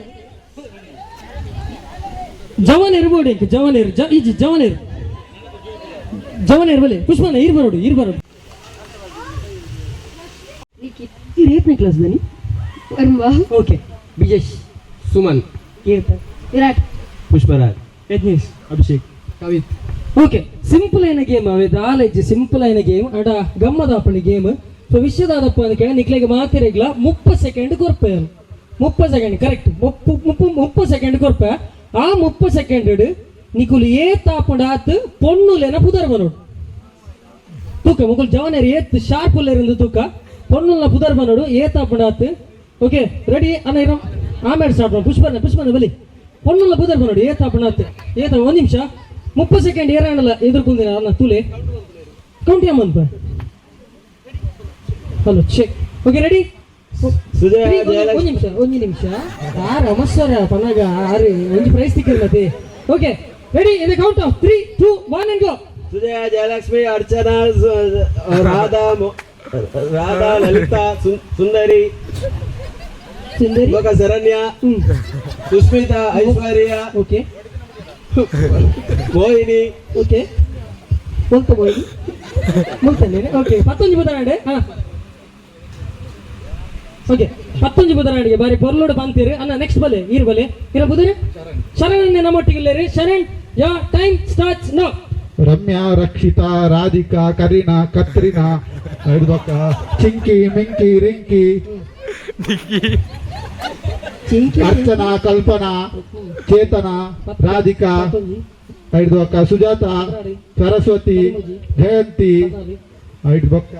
Speaker 2: ಜವನ್ ಇರ್ಬೋಡು ಇಂಕ ಜವನೇರ್ ಈಜಿ ಜವನೇರ್ ಜವನೇರ್ ಬಲೆ. ಪುಷ್ಪನ ಇರ್ ಬರೋಡು, ಇರ್ ಬರೋಡು. ಈ ರೇಪ್ನೇ ಕ್ಲಾಸ್ ದನಿ? Okay, Bijesh.
Speaker 3: Suman.
Speaker 2: Keerthan.
Speaker 5: Virat.
Speaker 3: Pushparaj.
Speaker 2: Yajnesh.
Speaker 3: Abhishek. Kavith.
Speaker 2: Okay, simple అయిన ಗೇಮ್ ಅವೆ ದಾಲೇಜ್. ಸಿಂಪಲ್ అయిన ಗೇಮ್ ಅಡ ಗಮ್ಮದಾಪಣಿ ಗೇಮ್. ಸೊ ವಿಶ್ವದಾದಪ್ಪ ಅಂತ ಕೇಳಿ ನಿಕ್ಲೆಗೆ ಮಾತಿರೆಗ್ಲ 30 ಸೆಕೆಂಡ್ ಕೊರ್ಪೆ. 30 ಸೆಕೆಂಡ್ ಕರೆಕ್ಟ್. ಮುಪ್ಪು ಮುಪ್ಪು 30 ಸೆಕೆಂಡ್ ಕೊರ್ಪೆ. ಆ 30 ಸೆಕೆಂಡ್ ನಿಕುಲು ಏತ್ ಆಪುಂಡು ಆತ್ ಪೊಣ್ಣುಲೆನ ಪುದರ್ ಬರೋಡು. ತೂಕ ಮುಕುಲು ಜವನೇರ್ ಏತ್ ಶಾರ್ಪ್ ಉಲ್ಲೇರಿಂದು ತೂಕ. ಪೊಣ್ಣುಲ್ನ ಪುದರ್ ಬನ್ನೋಡು ಏತ್ ಆಪುಂಡು ಆತ್. ಓಕೆ, ರೆಡಿ ಅನ್ನ ಇರೋ ಆಮೇಲೆ ಸ್ಟಾರ್ಟ್ ಮಾಡು. ಪುಷ್ಪನ ಪುಷ್ಪನ ಬಲಿ ಪೊಣ್ಣುಲ್ನ ಪುದರ್ ಬನ್ನೋಡು ಏತ್ ಆಪುಂಡು ಆತ್. ಏತ ಒಂದು ನಿಮಿಷ 30 ಸೆಕೆಂಡ್ ಏರಾಣಲ್ಲ ಎದುರ್ಕುಂದಿನ ಅನ್ನ ತೂಲೆ count ಅಮ್ಮನ್ಪ. Hello, check. Okay, ready.
Speaker 3: Sujaya.
Speaker 2: ಒಂದು
Speaker 3: ಜಯಲಕ್ಷ್ಮಿ.
Speaker 2: ನಿಮಿಷ, ಒಂದು ನಿಮಿಷ. ಆರು ಅಮಸ್ವರ ಪನ್ನಾಗ ಆರು ಒಂಜಿ ಪ್ರೈಸ್ ತಿಕ್ಕಿಲ್ಲ ಮತ್ತೆ. Okay. Ready in the count of 3, 2, 1 and go.
Speaker 3: Sujaya, Jayalakshmi, Archana, Radha, Radha, Lalitha, Sundari,
Speaker 2: Sundari.
Speaker 3: ಬೊಕ ಶರಣ್ಯ, ಸುಸ್ಮಿತಾ, ಐಶ್ವರ್ಯ,
Speaker 2: ಓಕೆ.
Speaker 3: ಮೋಹಿನಿ.
Speaker 2: ಓಕೆ, ಮುಲ್ತ ಮೋಹಿನಿ ಮುಲ್ತಂದೇನೆ. ಓಕೆ, ಪತ್ತೊಂಜಿ ಬುಧನಾಡೆ. ಹಾ, ಓಕೆ, ಪತ್ತೊಂಜಿ ಬುಧನಾಡಿಗೆ ಬಾರಿ ಪೊರ್ಲೋಡು ಬಂತೀರಿ ಅನ್ನ. ನೆಕ್ಸ್ಟ್ ಬಲೆ ಈರ್ ಬಲೆ ಇರ ಬುಧರೆ ಶರಣ್ ನಮ್ಮೊಟ್ಟಿಗೆ. Sharan, your time starts now.
Speaker 6: Ramya, Rakshita, Radhika, Kareena, Katrina, ಹಿಡ್ದೊಕ್ಕ ಚಿಂಕಿ, ಮಿಂಕಿ, ರಿಂಕಿ,
Speaker 2: ಚಿಂಕಿ.
Speaker 6: ಅರ್ಚನಾ, ಕಲ್ಪನಾ, ಚೇತನಾ, ರಾಧಿಕಾ, ಹಿಡ್ದೊಕ್ಕ ಸುಜಾತ, ಸರಸ್ವತಿ, ಜಯಂತಿ, ಹಿಡ್ದೊಕ್ಕ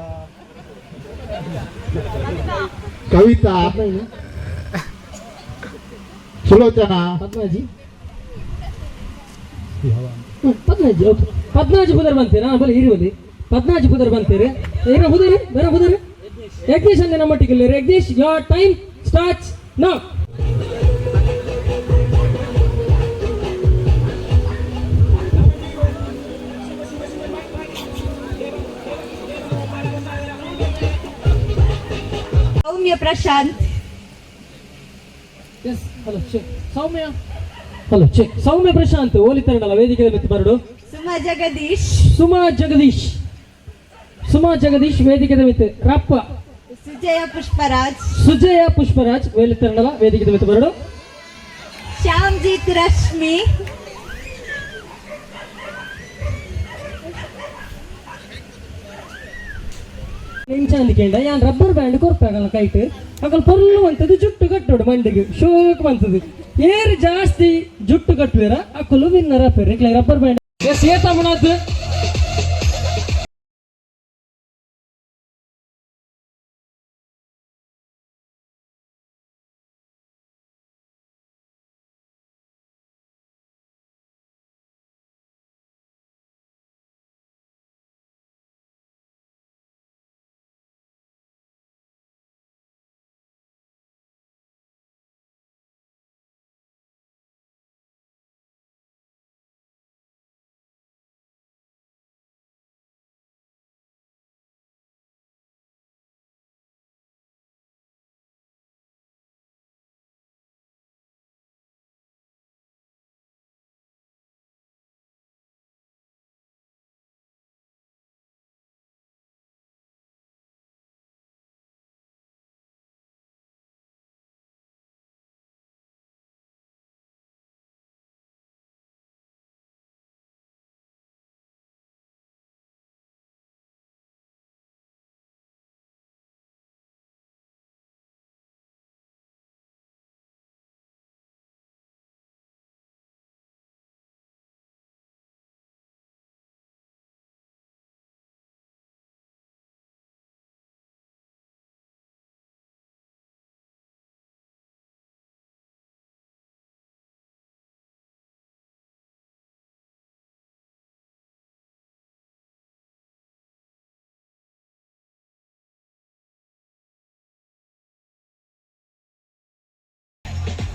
Speaker 6: ಕವಿತಾ, ಸುಲೋಚನಾ.
Speaker 2: ಪದ್ಮಾಜಿ. ಪದ್ನಾಜಿ, ಓಕೆ, ಪದ್ನಾಜಿ ಬುಧರ್ ಬಂತೀರಾ? ಬಲೆ ಇರಿ ಬಲಿ ಪದ್ನಾಜಿ ಬುಧರ್ ಬಂತೀರಿ. ಏನೋ ಬುಧರಿ ಬೇರೆ ಬುಧರಿ ಯಜ್ಞೇಶ್ ಅಂದ್ರೆ ನಮ್ಮೊಟ್ಟಿಗೆ. Yagnesh, your time starts now.
Speaker 5: Soumya Prashanth.
Speaker 2: Yes, hello, check. Soumya, hello, check. Soumya Prashanth ಓಲಿತರಡಲ್ಲ ವೇದಿಕೆ ಮಿತ್ತು ಬರಡು.
Speaker 5: ಸುಮಾ ಜಗದೀಶ್.
Speaker 2: ಸುಮಾ ಜಗದೀಶ್, ಸುಮಾ ಜಗದೀಶ್ ವೇದಿಕೆ ಮಿತ್ತು ರಪ್ಪ.
Speaker 5: ಸುಜಯ ಪುಷ್ಪರಾಜ್.
Speaker 2: ಸುಜಯ ಪುಷ್ಪರಾಜ್ ವೇಲಿತರಡಲ್ಲ ವೇದಿಕೆ ಮಿತ್ತು ಬರಡು.
Speaker 5: ಶ್ಯಾಮ್ಜಿತ್ ರಶ್ಮಿ.
Speaker 2: ಎಂಚಾಂದಿಕೆಂಡ ಯಾನ್ ರಬ್ಬರ್ ಬ್ಯಾಂಡ್ ಕೊರ್ಪಾಗಲ್ಲ ಕೈಟ್ ಅಗಲ್ ಪೊರ್ಲು ಅಂತದ್ದು ಜುಟ್ಟು ಕಟ್ಟೋಡು ಮಂಡಿಗೆ ಶೋಕ್ ಬಂತದ್ದು. ಏರು ಜಾಸ್ತಿ ಜುಟ್ಟು ಕಟ್ಟುವಿರ ಅಕ್ಕಲು ವಿನ್ನರ್ ಆಪೇರು. ರಬ್ಬರ್ ಬ್ಯಾಂಡ್ ಎಸ್ ಏತ ಮುಣಾತ್.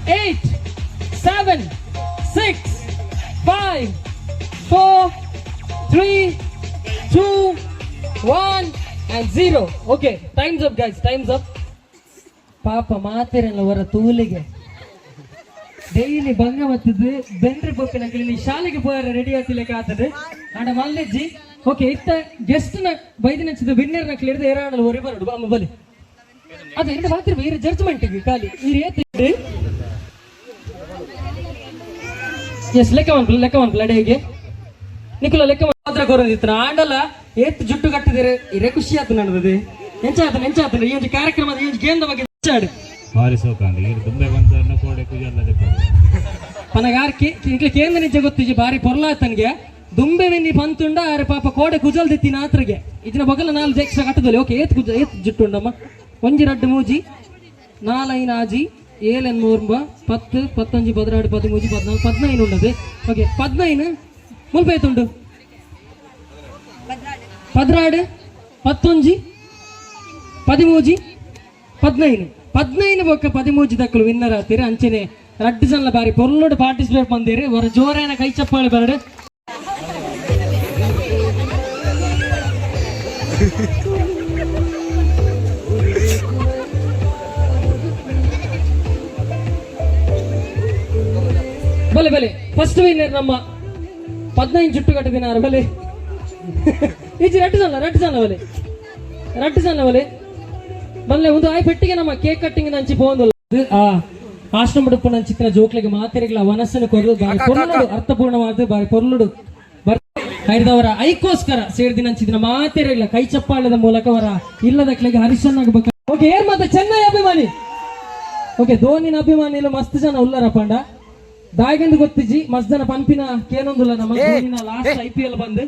Speaker 2: 8, 7, 6, 5, 4, 3, 2, 1 and 0. Okay, time's up, guys, time's up. ಪಾಪ ಮಾತಿರಲ್ಲ ಅವರ ತೂಲಿಗೆ ಡೈಲಿ ಭಂಗ ಮತ್ತದು ಬೆಂಡ್ರಿ ಪೋಪಿನ ಇಲ್ಲಿ ಶಾಲೆಗೆ ಪೋಯರ ರೆಡಿ ಆಗ್ತಿಲ್ಲ ಆತದೆ ಆಂಡ ಮಲ್ಲೆಜ್ಜಿ. ಓಕೆ, ಇತ್ತ ಗೆಸ್ಟ್ ನ ಬೈದಿನ ವಿನ್ನರ್ ನಕ್ಲಿ ಹಿಡಿದು ಏರಾಣಲ್ ಒರಿ ಬರಡು ಅಮ್ಮ ಬಲಿ ಅದು ಎರಡು ಮಾತ್ರ ಇರ ಜಡ್ಜ್ಮೆಂಟ್ ಖಾಲಿ ಈ ರೇತ್. ಎಸ್, ಲೆಕ್ಕ ಮನ್ಪುಲ, ಲೆಕ್ಕ ಮನ್ಪುಲ ಅಡಿಗೆ ನಿಕುಲ ಲೆಕ್ಕ ಮಾತ್ರ ಕೊರದಿತ್ತು. ಆಂಡಲ ಏತ್ ಜುಟ್ಟು ಕಟ್ಟಿದರೆ ಇರೇ ಖುಷಿ ಆತು ನನ್ನದು. ಎಂಚಾತ ಎಂಚಾತ ಈ ಒಂದು ಕಾರ್ಯಕ್ರಮದ ಈ ಒಂದು ಗೇಮ್ದ ಬಗ್ಗೆ ಎಂಚಾಡು?
Speaker 7: ಬಾರಿ ಸೋಕಾಂಡ್ ಈರ್ ದುಂಬೆ ಬಂದವರನ್ನ ಕೋಡೆ ಕುಜಲ್ಲದೆ.
Speaker 2: ಪನಗಾರ್ ಇಂಕ್ಲೆ ಕೇಂದ್ರ ನಿಜ ಗೊತ್ತಿಜಿ ಬಾರಿ ಪೊರ್ಲಾತನ್ಗೆ ದುಂಬೆ ಮಿನ್ನಿ ಪಂತುಂಡ ಆರೆ ಪಾಪ ಕೋಡೆ ಕುಜಲ್ ದಿತ್ತಿನ ಆತ್ರಗೆ ಇದಿನ ಬಗಲ ನಾಲ್ ಎಕ್ಸ್ಟ್ರಾ ಕಟ್ಟದಲ್ಲಿ. ಓಕೆ, ಏತ್ ಕುಜ ಏತ್ ಜುಟ್ಟು ಉಂಡಮ್ಮ? ಒಂಜಿ ರಡ್ಡು ಮೂಜಿ ನಾಲೈನ್ ಆಜಿ ಏಳೆನ್ ಮೂರ್ಂಬ 10 ಪತ್ತೊಂಜಿ 12 13 14 15 ಉಂಡದು. ಓಕೆ, 15 ಮುಲ್ಪ ಏತುಂಡು? 16 ಪತ್ತೊಂಜಿ 13 15 15 ಬೊಕ್ಕ 13 ದಕ್ಕಲು ವಿನ್ನರ್ ಆತೀರ. ಅಂಚನೆ. ರಡ್ಡು ಜನ ಬಾರಿ ಪೊರ್ಲುಡು ಪಾರ್ಟಿಸಿಪೇಟ್ ಬಂದಿರಿ. ಹೊರ ಜೋರೇನ ಕೈ ಚಪ್ಪಾಳೆ ಬರಡು. ಬಲೆ ಬಲೆ, ಫಸ್ಟ್ ವಿನ್ನರ್ ನಮ್ಮ 15 ಜುಟ್ಟು ಕಟ್ಟಿದಿನಾರು. ಬಲೆ ಈಚೆ ರಡ್ಡು ಜನ, ರಡ್ಡು ಜನ ಬಲೆ, ರಡ್ಡು ಜನ ಬಲೆ ಬಲ್ಲೆ. ಒಂದು ಆಯ್ ಪೆಟ್ಟಿಗೆ ನಮ್ಮ ಕೇಕ್ ಕಟ್ಟಿಂಗ್ ನಂಚಿ ಪೋಂದುಲ್ಲ. ಆ ಆಶ್ರಮ ಉಪ್ಪುನ ಚಿತ್ರ ಜೋಕ್ಲಿಗೆ ಮಾತೆರೆಗ್ಲ ವನಸ್ಸನ್ನು ಕೊರಲು ಬಾರಿ ಪೊರ್ಲುಡು, ಅರ್ಥಪೂರ್ಣವಾದ ಬಾರಿ ಪೊರ್ಲುಡು ಐದವರ ಐಕೋಸ್ಕರ ಸೇರ್ದಿನಂಚಿದಿನ ಮಾತೆರೆಗ್ಲ ಕೈ ಚಪ್ಪಾಳದ ಮೂಲಕ ಅವರ ಇಲ್ಲದಕ್ಲೆಗೆ ಹರಿಶನ್ನಾಗಬೇಕು. ಓಕೆ, ಏರ್ ಮತ್ತೆ ಚೆನ್ನೈ ಅಭಿಮಾನಿ? ಓಕೆ, ಧೋನಿನ ಅಭಿಮಾನಿಲು ಮಸ್ತ್ ಜನ ಉಲ್ಲರ ಪಂಡ ದಾಯಗಂದು ಗೊತ್ತಿಜಿ. ಮಸ್ತ್ ಜನ ಪಂಪಿನ ಕೇನೊಂದುಲ್ಲ. ನಮ್ಮ ಧೋನಿನ ಲಾಸ್ಟ್ ಐಪಿಎಲ್ ಬಂದು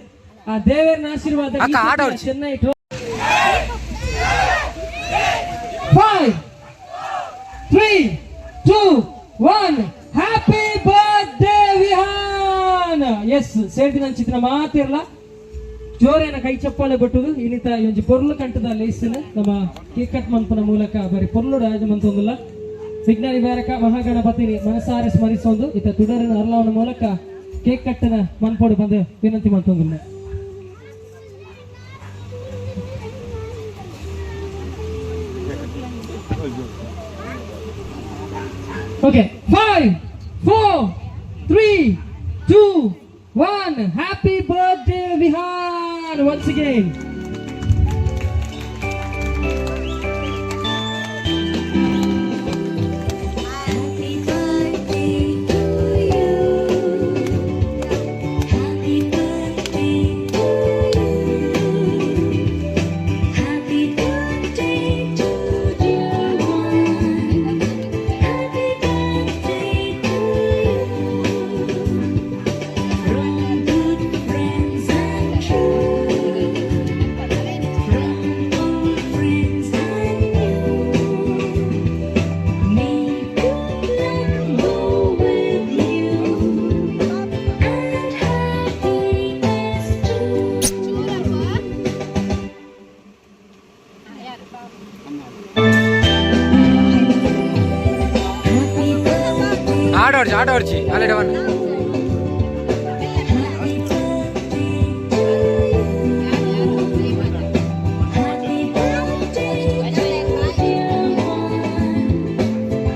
Speaker 2: ಆ ದೇವರನ ಆಶೀರ್ವಾದ ಈ
Speaker 4: ಅಕ್ಕ, ಆಟ
Speaker 2: ಸತಿನ
Speaker 4: ಆಡ್ಸಿ.
Speaker 2: Chennai. 5, 3, 2, 1, happy birthday Vihaan! S, ಸೇರ್ದಿನ ಚಿತ್ರ ಮಾತಿರ್ಲ ಜೋರೇನ ಕೈ ಚಪ್ಪಾಳೆ ಬಟ್ಟುದು. ಇನ್ನಿತ ಈ ಒಂಜಿ ಪೊರ್ಲು ಕಂಟದ ಲೇಸನ್ ನಮ್ಮ ಕೇಕ್ ಕಟ್ ಮನ್ಪುನ ಮೂಲಕ ಬರಿ ಪೊರ್ಲು ರಾಜ ಮಂತೊಂದುಲ್ಲ. ವಿಘ್ನ ನಿವಾರಕ ಮಹಾಗಣಪತಿನಿ ಮನಸಾರೆ ಸ್ಮರಿಸೊಂದು ಇತ್ತ ತುಡರಿನ ಅರ್ಲಾವನ ಮೂಲಕ ಕೇಕ್ ಕಟ್ಟನ ಮನ್ಪೋಡು ಬಂದು ವಿನಂತಿ ಮಂತೊಂದುಲ್ಲ. Okay, 5, 4, 3, 2, 1. Happy birthday, Vihan! Once again.
Speaker 8: Happy birthday to you. Happy birthday to you. Happy birthday to dear one. Happy birthday to you. From good friends and true. From old friends and new. May good luck go with you and happiness too. Happy birthday,
Speaker 4: ಆಡೋಡ್ಚಿ ಆಡೋಡ್ಚಿ already one.
Speaker 8: Happy birthday to you. Happy birthday to dear one.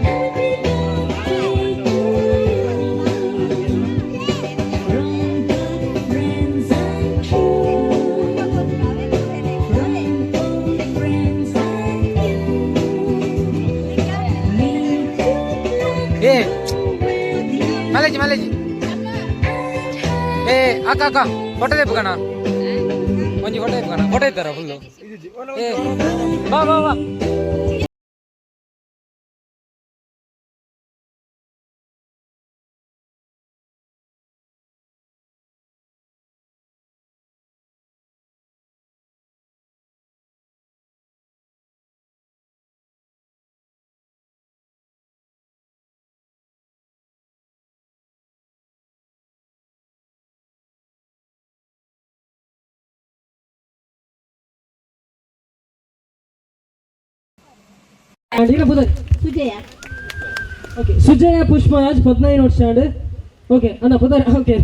Speaker 8: Happy birthday to you. From good friends and true. From old friends and new. May good luck
Speaker 4: A
Speaker 8: go with you
Speaker 4: ಮಲೇಜಿ ಮಲೇಜಿ.
Speaker 8: And
Speaker 4: ಏ ಅಕ್ಕ ಅಕ್ಕ, ಫೋಟೋ ತೆಪ್ಪುಕಣ, ಒಂಜಿ ಫೋಟೋ ತೆಪ್ಪುಕಣ. ಫೋಟೋ ಇದ್ದಾರ ಫುಲ್ಲು. ಏ ಬಾ ಬಾ ಬಾ.
Speaker 2: ಇರ ಬುಧರ್.
Speaker 5: ಸುಜಯ.
Speaker 2: ಓಕೆ, ಸುಜಯ ಪುಷ್ಪರಾಜ್, 15 ವರ್ಷ. ಓಕೆ ಅಣ್ಣ, ಪುದರ್? ಓಕೆ,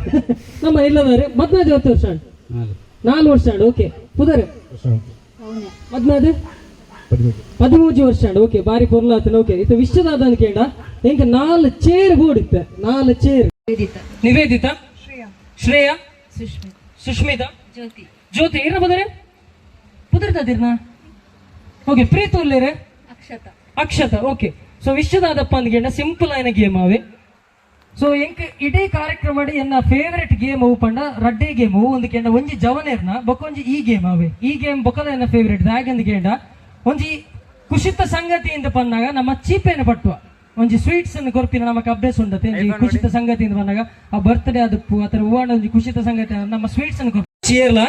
Speaker 2: ನಮ್ಮ ಇಲ್ಲದಾರೆ. ಮದ್ನಾದ್ 7 ವರ್ಷ, 4 ವರ್ಷ. ಓಕೆ, ಪುದರ್? ಮದ್ನಾದ್ 13 ವರ್ಷ. ಓಕೆ, ಬಾರಿ ಪೊರ್ಲಾತನ. ಓಕೆ, ಇದು ವಿಶ್ವದಾದ ಕೇಂಡ ಎಂಕ ನಾಲ್ ಚೇರ್ ಬೋಡಿತ್ತ, ನಾಲ್ ಚೇರ್. ನಿವೇದಿತಾ, ಶ್ರೇಯಾ, ಸುಷ್ಮಿತಾ,
Speaker 5: ಜ್ಯೋತಿ.
Speaker 2: ಜ್ಯೋತಿ. ಇರ ಬುದರೆ ಪುದರ್ದದಿರ್ನ. ಓಕೆ, ಪ್ರೀತು ಉಲ್ಲೇರೆ?
Speaker 5: ಅಕ್ಷತಾ.
Speaker 2: ಅಕ್ಷತ. ಓಕೆ, ಸೊ ವಿಶ್ವದಾದಪ್ಪ ಅಂದ್ಗೆಂಡ ಸಿಂಪಲ್ ಆಯ್ನ ಗೇಮ್ ಅವೆ. ಸೊ ಎಂಕ್ ಇಡೀ ಕಾರ್ಯಕ್ರಮ ಎನ್ನ ಫೇವರೆಟ್ ಗೇಮ್ ಅವು ಪಂಡ ರಡ್ಡೆ ಗೇಮ್. ಒಂದು ಕೆಂಡ ಒಂಜಿ ಜವನೇರ್ನ, ಬೊಕೊಂಜಿ ಈ ಗೇಮ್ ಅವೆ. ಈ ಗೇಮ್ ಬೊಕದ ಎನ್ನ ಫೇವರೆಟ್. ದಾಗಂದ್ ಕೇಂಡ ಒಂಜಿ ಖುಷಿತ ಸಂಗತಿಯಿಂದ ಪನ್ನಾಗ ನಮ್ಮ ಚೀಪೇನ ಪಟ್ಟುವ, ಒಂಜಿ ಸ್ವೀಟ್ಸ್ ಅನ್ನು ಕೊರ್ಪಿನ ನಮಕ್ ಅಭ್ಯಾಸ ಉಂಡತೆ. ಒಂಜಿ ಖುಷಿತ ಸಂಗತಿಯಿಂದ ಬಂದಾಗ, ಆ ಬರ್ತ್ಡೇ ಅದಪ್ಪು ಆತರ ಹೂವಾಣ ಒಂಜಿ ಖುಷಿತ ಸಂಗತಿ ನಮ್ಮ ಸ್ವೀಟ್ಸ್ ಅನ್ನು ಕೊರ್ಪು. ಚೇರ್ಲ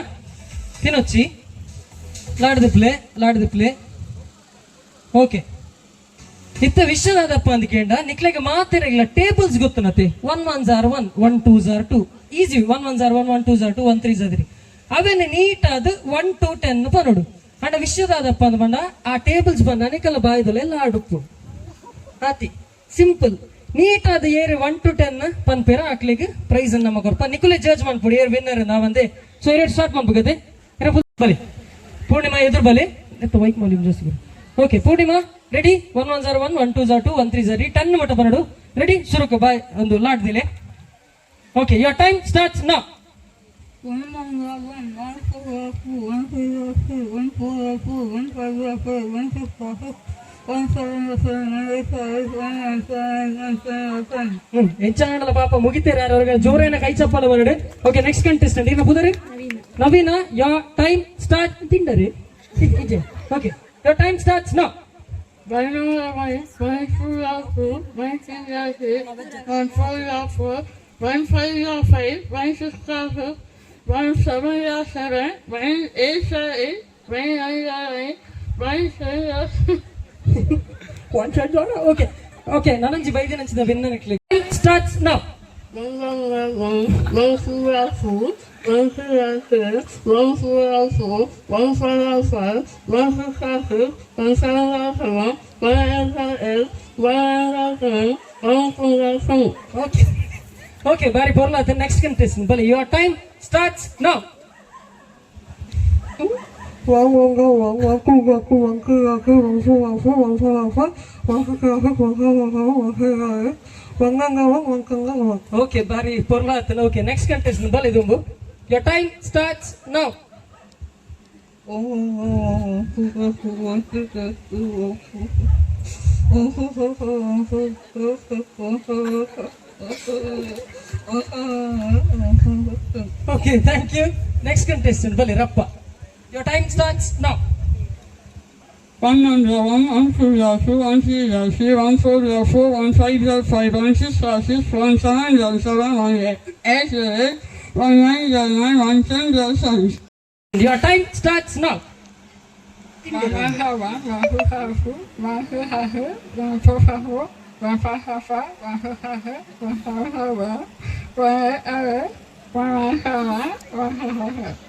Speaker 2: ತಿನೊಚ್ಚಿ ಲಾಡ್ದು ಪ್ಲೇ, ಲಾಡ್ದು ಪ್ಲೇ. ಓಕೆ, ಇತ್ತ ವಿಶ್ವನಾಥಪ್ಪ ಅಂದ ಕೇಂಡ ನಿಕ್ಲೆಗೆ ಮಾತಿರಗಿಲ್ಲ. Tables ಗೊತ್ತನತೆ? One ones are one, one twos are two, easy. One ones are one, one twos are two, one threes are three. ಅವೇನೆ neat ಅದು 1 ಟು 10 ಪನೋಡು. ಅಂಡ ವಿಶ್ವದಾದಪ್ಪ ಅಂದ ಬಂಡ ಆ ಟೇಬಲ್ಸ್ ಬಂದ ನಿಕಲ ಬಾಯ್ದಲ್ಲ ಎಲ್ಲ ಆಡುಪ್ಪು ಆತಿ. ಸಿಂಪಲ್. ನೀಟ್ ಅದು ಏರ್ 1 ಟು 10 ಪನ್ಪೇರ ಅಕ್ಲಿಗೆ ಪ್ರೈಸ್ ನಮ್ಮ ಕೊರ್ಪ. ನಿಕುಲೆ ಜಡ್ಜ್ ಮನ್ಪುಡಿ ಏರ್ ವಿನ್ನರ್ ನಾವಂದೆ. ಸೊ ಏರ್ ಸ್ಟಾರ್ಟ್ ಮನ್ಪುಗದೆ. ಬಲಿ ಪೂರ್ಣಿಮಾ, ಎದುರು ಬಲಿ. ಎತ್ತ ವೈಕ್ ವಾಲ್ಯೂಮ್ ಜಾಸ್ತಿ. Okay Purnima, ready? One one ಝಾರ್ one, one two ಝಾರ್ to, one three ಝಾರ್ 10 ಮಟ್ಟ ಬರಡು. ರೆಡಿ? ಸುರುಕು ಬಾಯ್ ಒಂದು lot ದಿಲೆ. Okay, your time starts now.
Speaker 1: One one one, one four two, one three two, one four two, one five four, one six four, one seven seven, one eight five, one nine seven, one seven seven.
Speaker 2: ಎಂಚಾಂಡಲ ಪಾಪ ಮುಗಿತೇರೆ ಯಾರು ಅವ್ರಿಗೆ ಜೋರೇನ ಕೈ ಚಪ್ಪಾಲ ಬರಡು. ಓಕೆ, ನೆಕ್ಸ್ಟ್ ಕಂಟೆಸ್ಟೆಂಟ್ ಇನ್ನು ಬುದರಿ ನವೀನ. Your time start ತಿಂಡರಿ. Okay, your time starts now.
Speaker 1: One one, one two two, one three three, one four four, one five five, one six six, one seven seven, one eight eight, one nine nine, one seven.
Speaker 2: One shot. Okay okay, ನನಂಜಿ ಬೈದಿನ ನಂಚಿದ winner starts now.
Speaker 1: One one one one, one two two, one three three, one four four, one five five, one six six, one seven seven, one eight eight, one nine seven, one four seven.
Speaker 2: Okay okay, ಬಾರಿ ಪೊರ್ಲಾತ. ನೆಕ್ಸ್ಟ್ ಕಂಟೆಸ್ಟೆಂಟ್ ಬಲೆ. Your time starts now.
Speaker 1: One one one, one two one two, one three one three, one four one four, one four one five, one six one six, one seven one seven, one three nine eight, one nine nine one, one ten nine one.
Speaker 2: Okay, ಬಾರಿ ಪೊರ್ಲಾತನ. ಓಕೆ, ನೆಕ್ಸ್ಟ್ ಕಂಟೆಸ್ಟೆಂಟ್ ಬಲೆ ದುಂಬು. Your time starts now.
Speaker 1: One one one one, two one two, one three three, two one four, one four four four, one four four six, one seven six, one seven eight, one seven nine, one seven six.
Speaker 2: Okay, thank you. Next contestant ಬಲೆ ರಪ್ಪ. Your time starts now.
Speaker 1: One one one, one two two, one three three, one four four, one five five, one six six, one seven seven, one eight eight eight, one nine nine, one ten seven.
Speaker 2: Your time starts now.
Speaker 1: One one one, one two five two, one three five three, one four five four, one five five five, one six five six, one seven seven one, one eight eight, one nine seven nine, one five five six.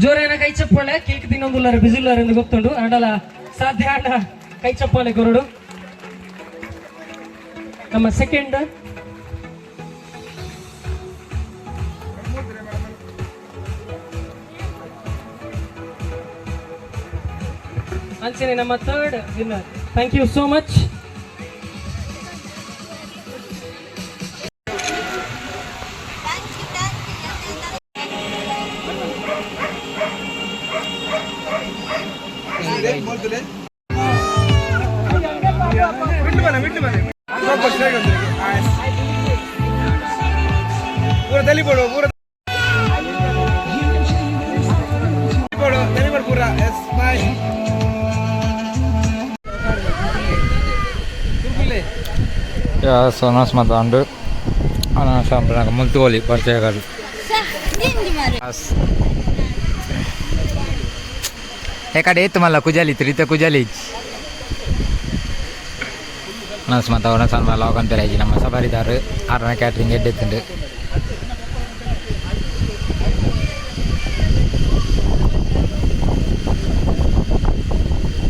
Speaker 2: ಜೋರೇನ ಕೈ ಚಪ್ಪಾಳೆ. ಕೇಕ್ ತಿನ್ನೊಂದುಲ್ಲಾರ ಬಿಸಿಲ್ಲಾರ ಎಂದು ಗೊತ್ತುಂಡು ಅಂಡಲ ಸಾಧ್ಯ ಆಂಡ ಕೈ ಚಪ್ಪಾಳೆ ಕೊರಡು. ನಮ್ಮ ಸೆಕೆಂಡ್ ಅಂಚನೆ ನಮ್ಮ third winner. Thank you so much.
Speaker 3: ಪೂರ ತಲಿ ಪೂರ ತಲಿ ಪೂರ. Yes, bye.
Speaker 4: ಸೋನಾಸ್ ಮಾತ ಉಂಡು ಅನಾಸ ಮುಲ್ತುಗೋಲಿ ಪರಿಚಯಗಳು. ಎಕಡೆ ಏತು ಮಲ್ಲ ಕುಜಾಲಿ ಇತ್ತು ಕುಜಾಲಿ ನಸ್ ಮಾತ ಅವನ ಸಣ್ಣ ಲಾಗನ್ ಪೆರಾಜಿ ನಮ್ಮ ಸಬಾರಿದಾರು ಆರನ ಕ್ಯಾಟ್ರಿಂಗ್ ಎಡ್ಡೆತ್ತುಂಡು.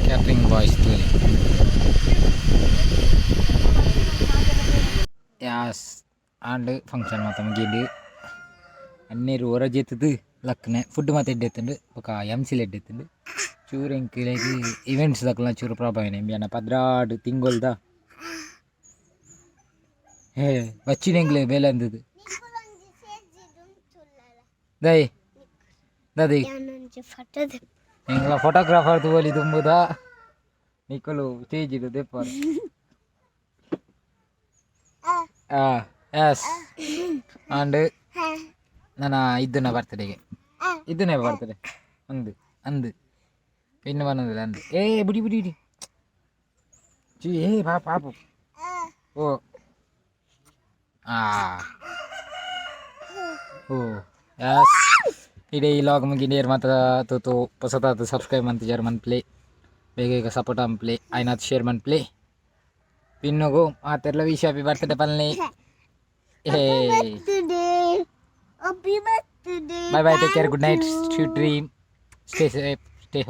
Speaker 4: ಕ್ಯಾಟ್ರಿಂಗ್ ಬಾಯ್ಸ್ ತೂಲಿ. ಯಾಸ್ ಆಂಡ್ ಫಂಕ್ಷನ್ ಮಾತ ಮುಗೀಂಡು. ಅನ್ನೇರು ಹೊರ ಜೇತದು ಲಕ್ಕನೆ ಫುಡ್ ಮಾತ ಎಡ್ಡೆತ್ತುಂಡು. ಬೊಕ ಎಮ್ ಸಿಲ್ ಎಡ್ಡೆತ್ತುಂಡು. ಚೂರು ಎಂಕ್ ಲೈಕ್ ಇವೆಂಟ್ಸ್ ದಕ್ಲ ಚೂರು ಪ್ರಾಬ್ಲಮ್ ಏನೆ ಎಂಬಿಯನ 12 ತಿಂಗೊಲ್ದ ಹೇ ಬಚ್ಚಿನ ಎಂಗ್ಲೆ ಬೇಲೆ ಅಂದದು ದೈ ದಾದಿ. ಎಂಗ್ಲ ಫೋಟೋಗ್ರಾಫರ್ ತೂವಲಿ ತುಂಬುದ ನಿಕುಲು ಸ್ಟೇಜ್ ಇದು ದೆಪ್ಪರ್. ಎಸ್, ಆಂಡ್ ನನ್ನ ಇದ್ದನ ಬರ್ತಡೆಗೆ ಇದನ್ನೇ ಬರ್ತಡೆ ಅಂದು ಅಂದು ಇನ್ನು ಬಂದಿಲ್ಲ ಅಂದು. ಏ ಬಿಡಿ ಬಿಡಿ ಬಿಡಿ ಚಿ. ಏ ಪಾ ಪಾಪು. ಓ ಆ ಓ ಎಸ್, ಇಡೀ ಈ ಲಾಗ್ ಮುಗಿ. ನೇರ್ ಮಾತ್ರ ತೂತು ಹೊಸತಾದ ಸಬ್ಸ್ಕ್ರೈಬ್ ಮಂತಿಜಾರ್ ಮನ್ಪ್ಲೆ. ಬೇಗ ಬೇಗ ಸಪೋರ್ಟ್ ಮನ್ಪ್ಲೆ, ಆಯ್ನಾತ್ ಶೇರ್ ಮನ್ಪ್ಲೆ. ಪಿನ್ನುಗು ಮಾತೆರ್ಲ ವಿಶ್ ಹ್ಯಾಪಿ ಬರ್ತ್ಡೇ ಪನ್ಲೆ. ಹೇ. Bye bye, take care, good night, sweet dream, stay safe, stay home.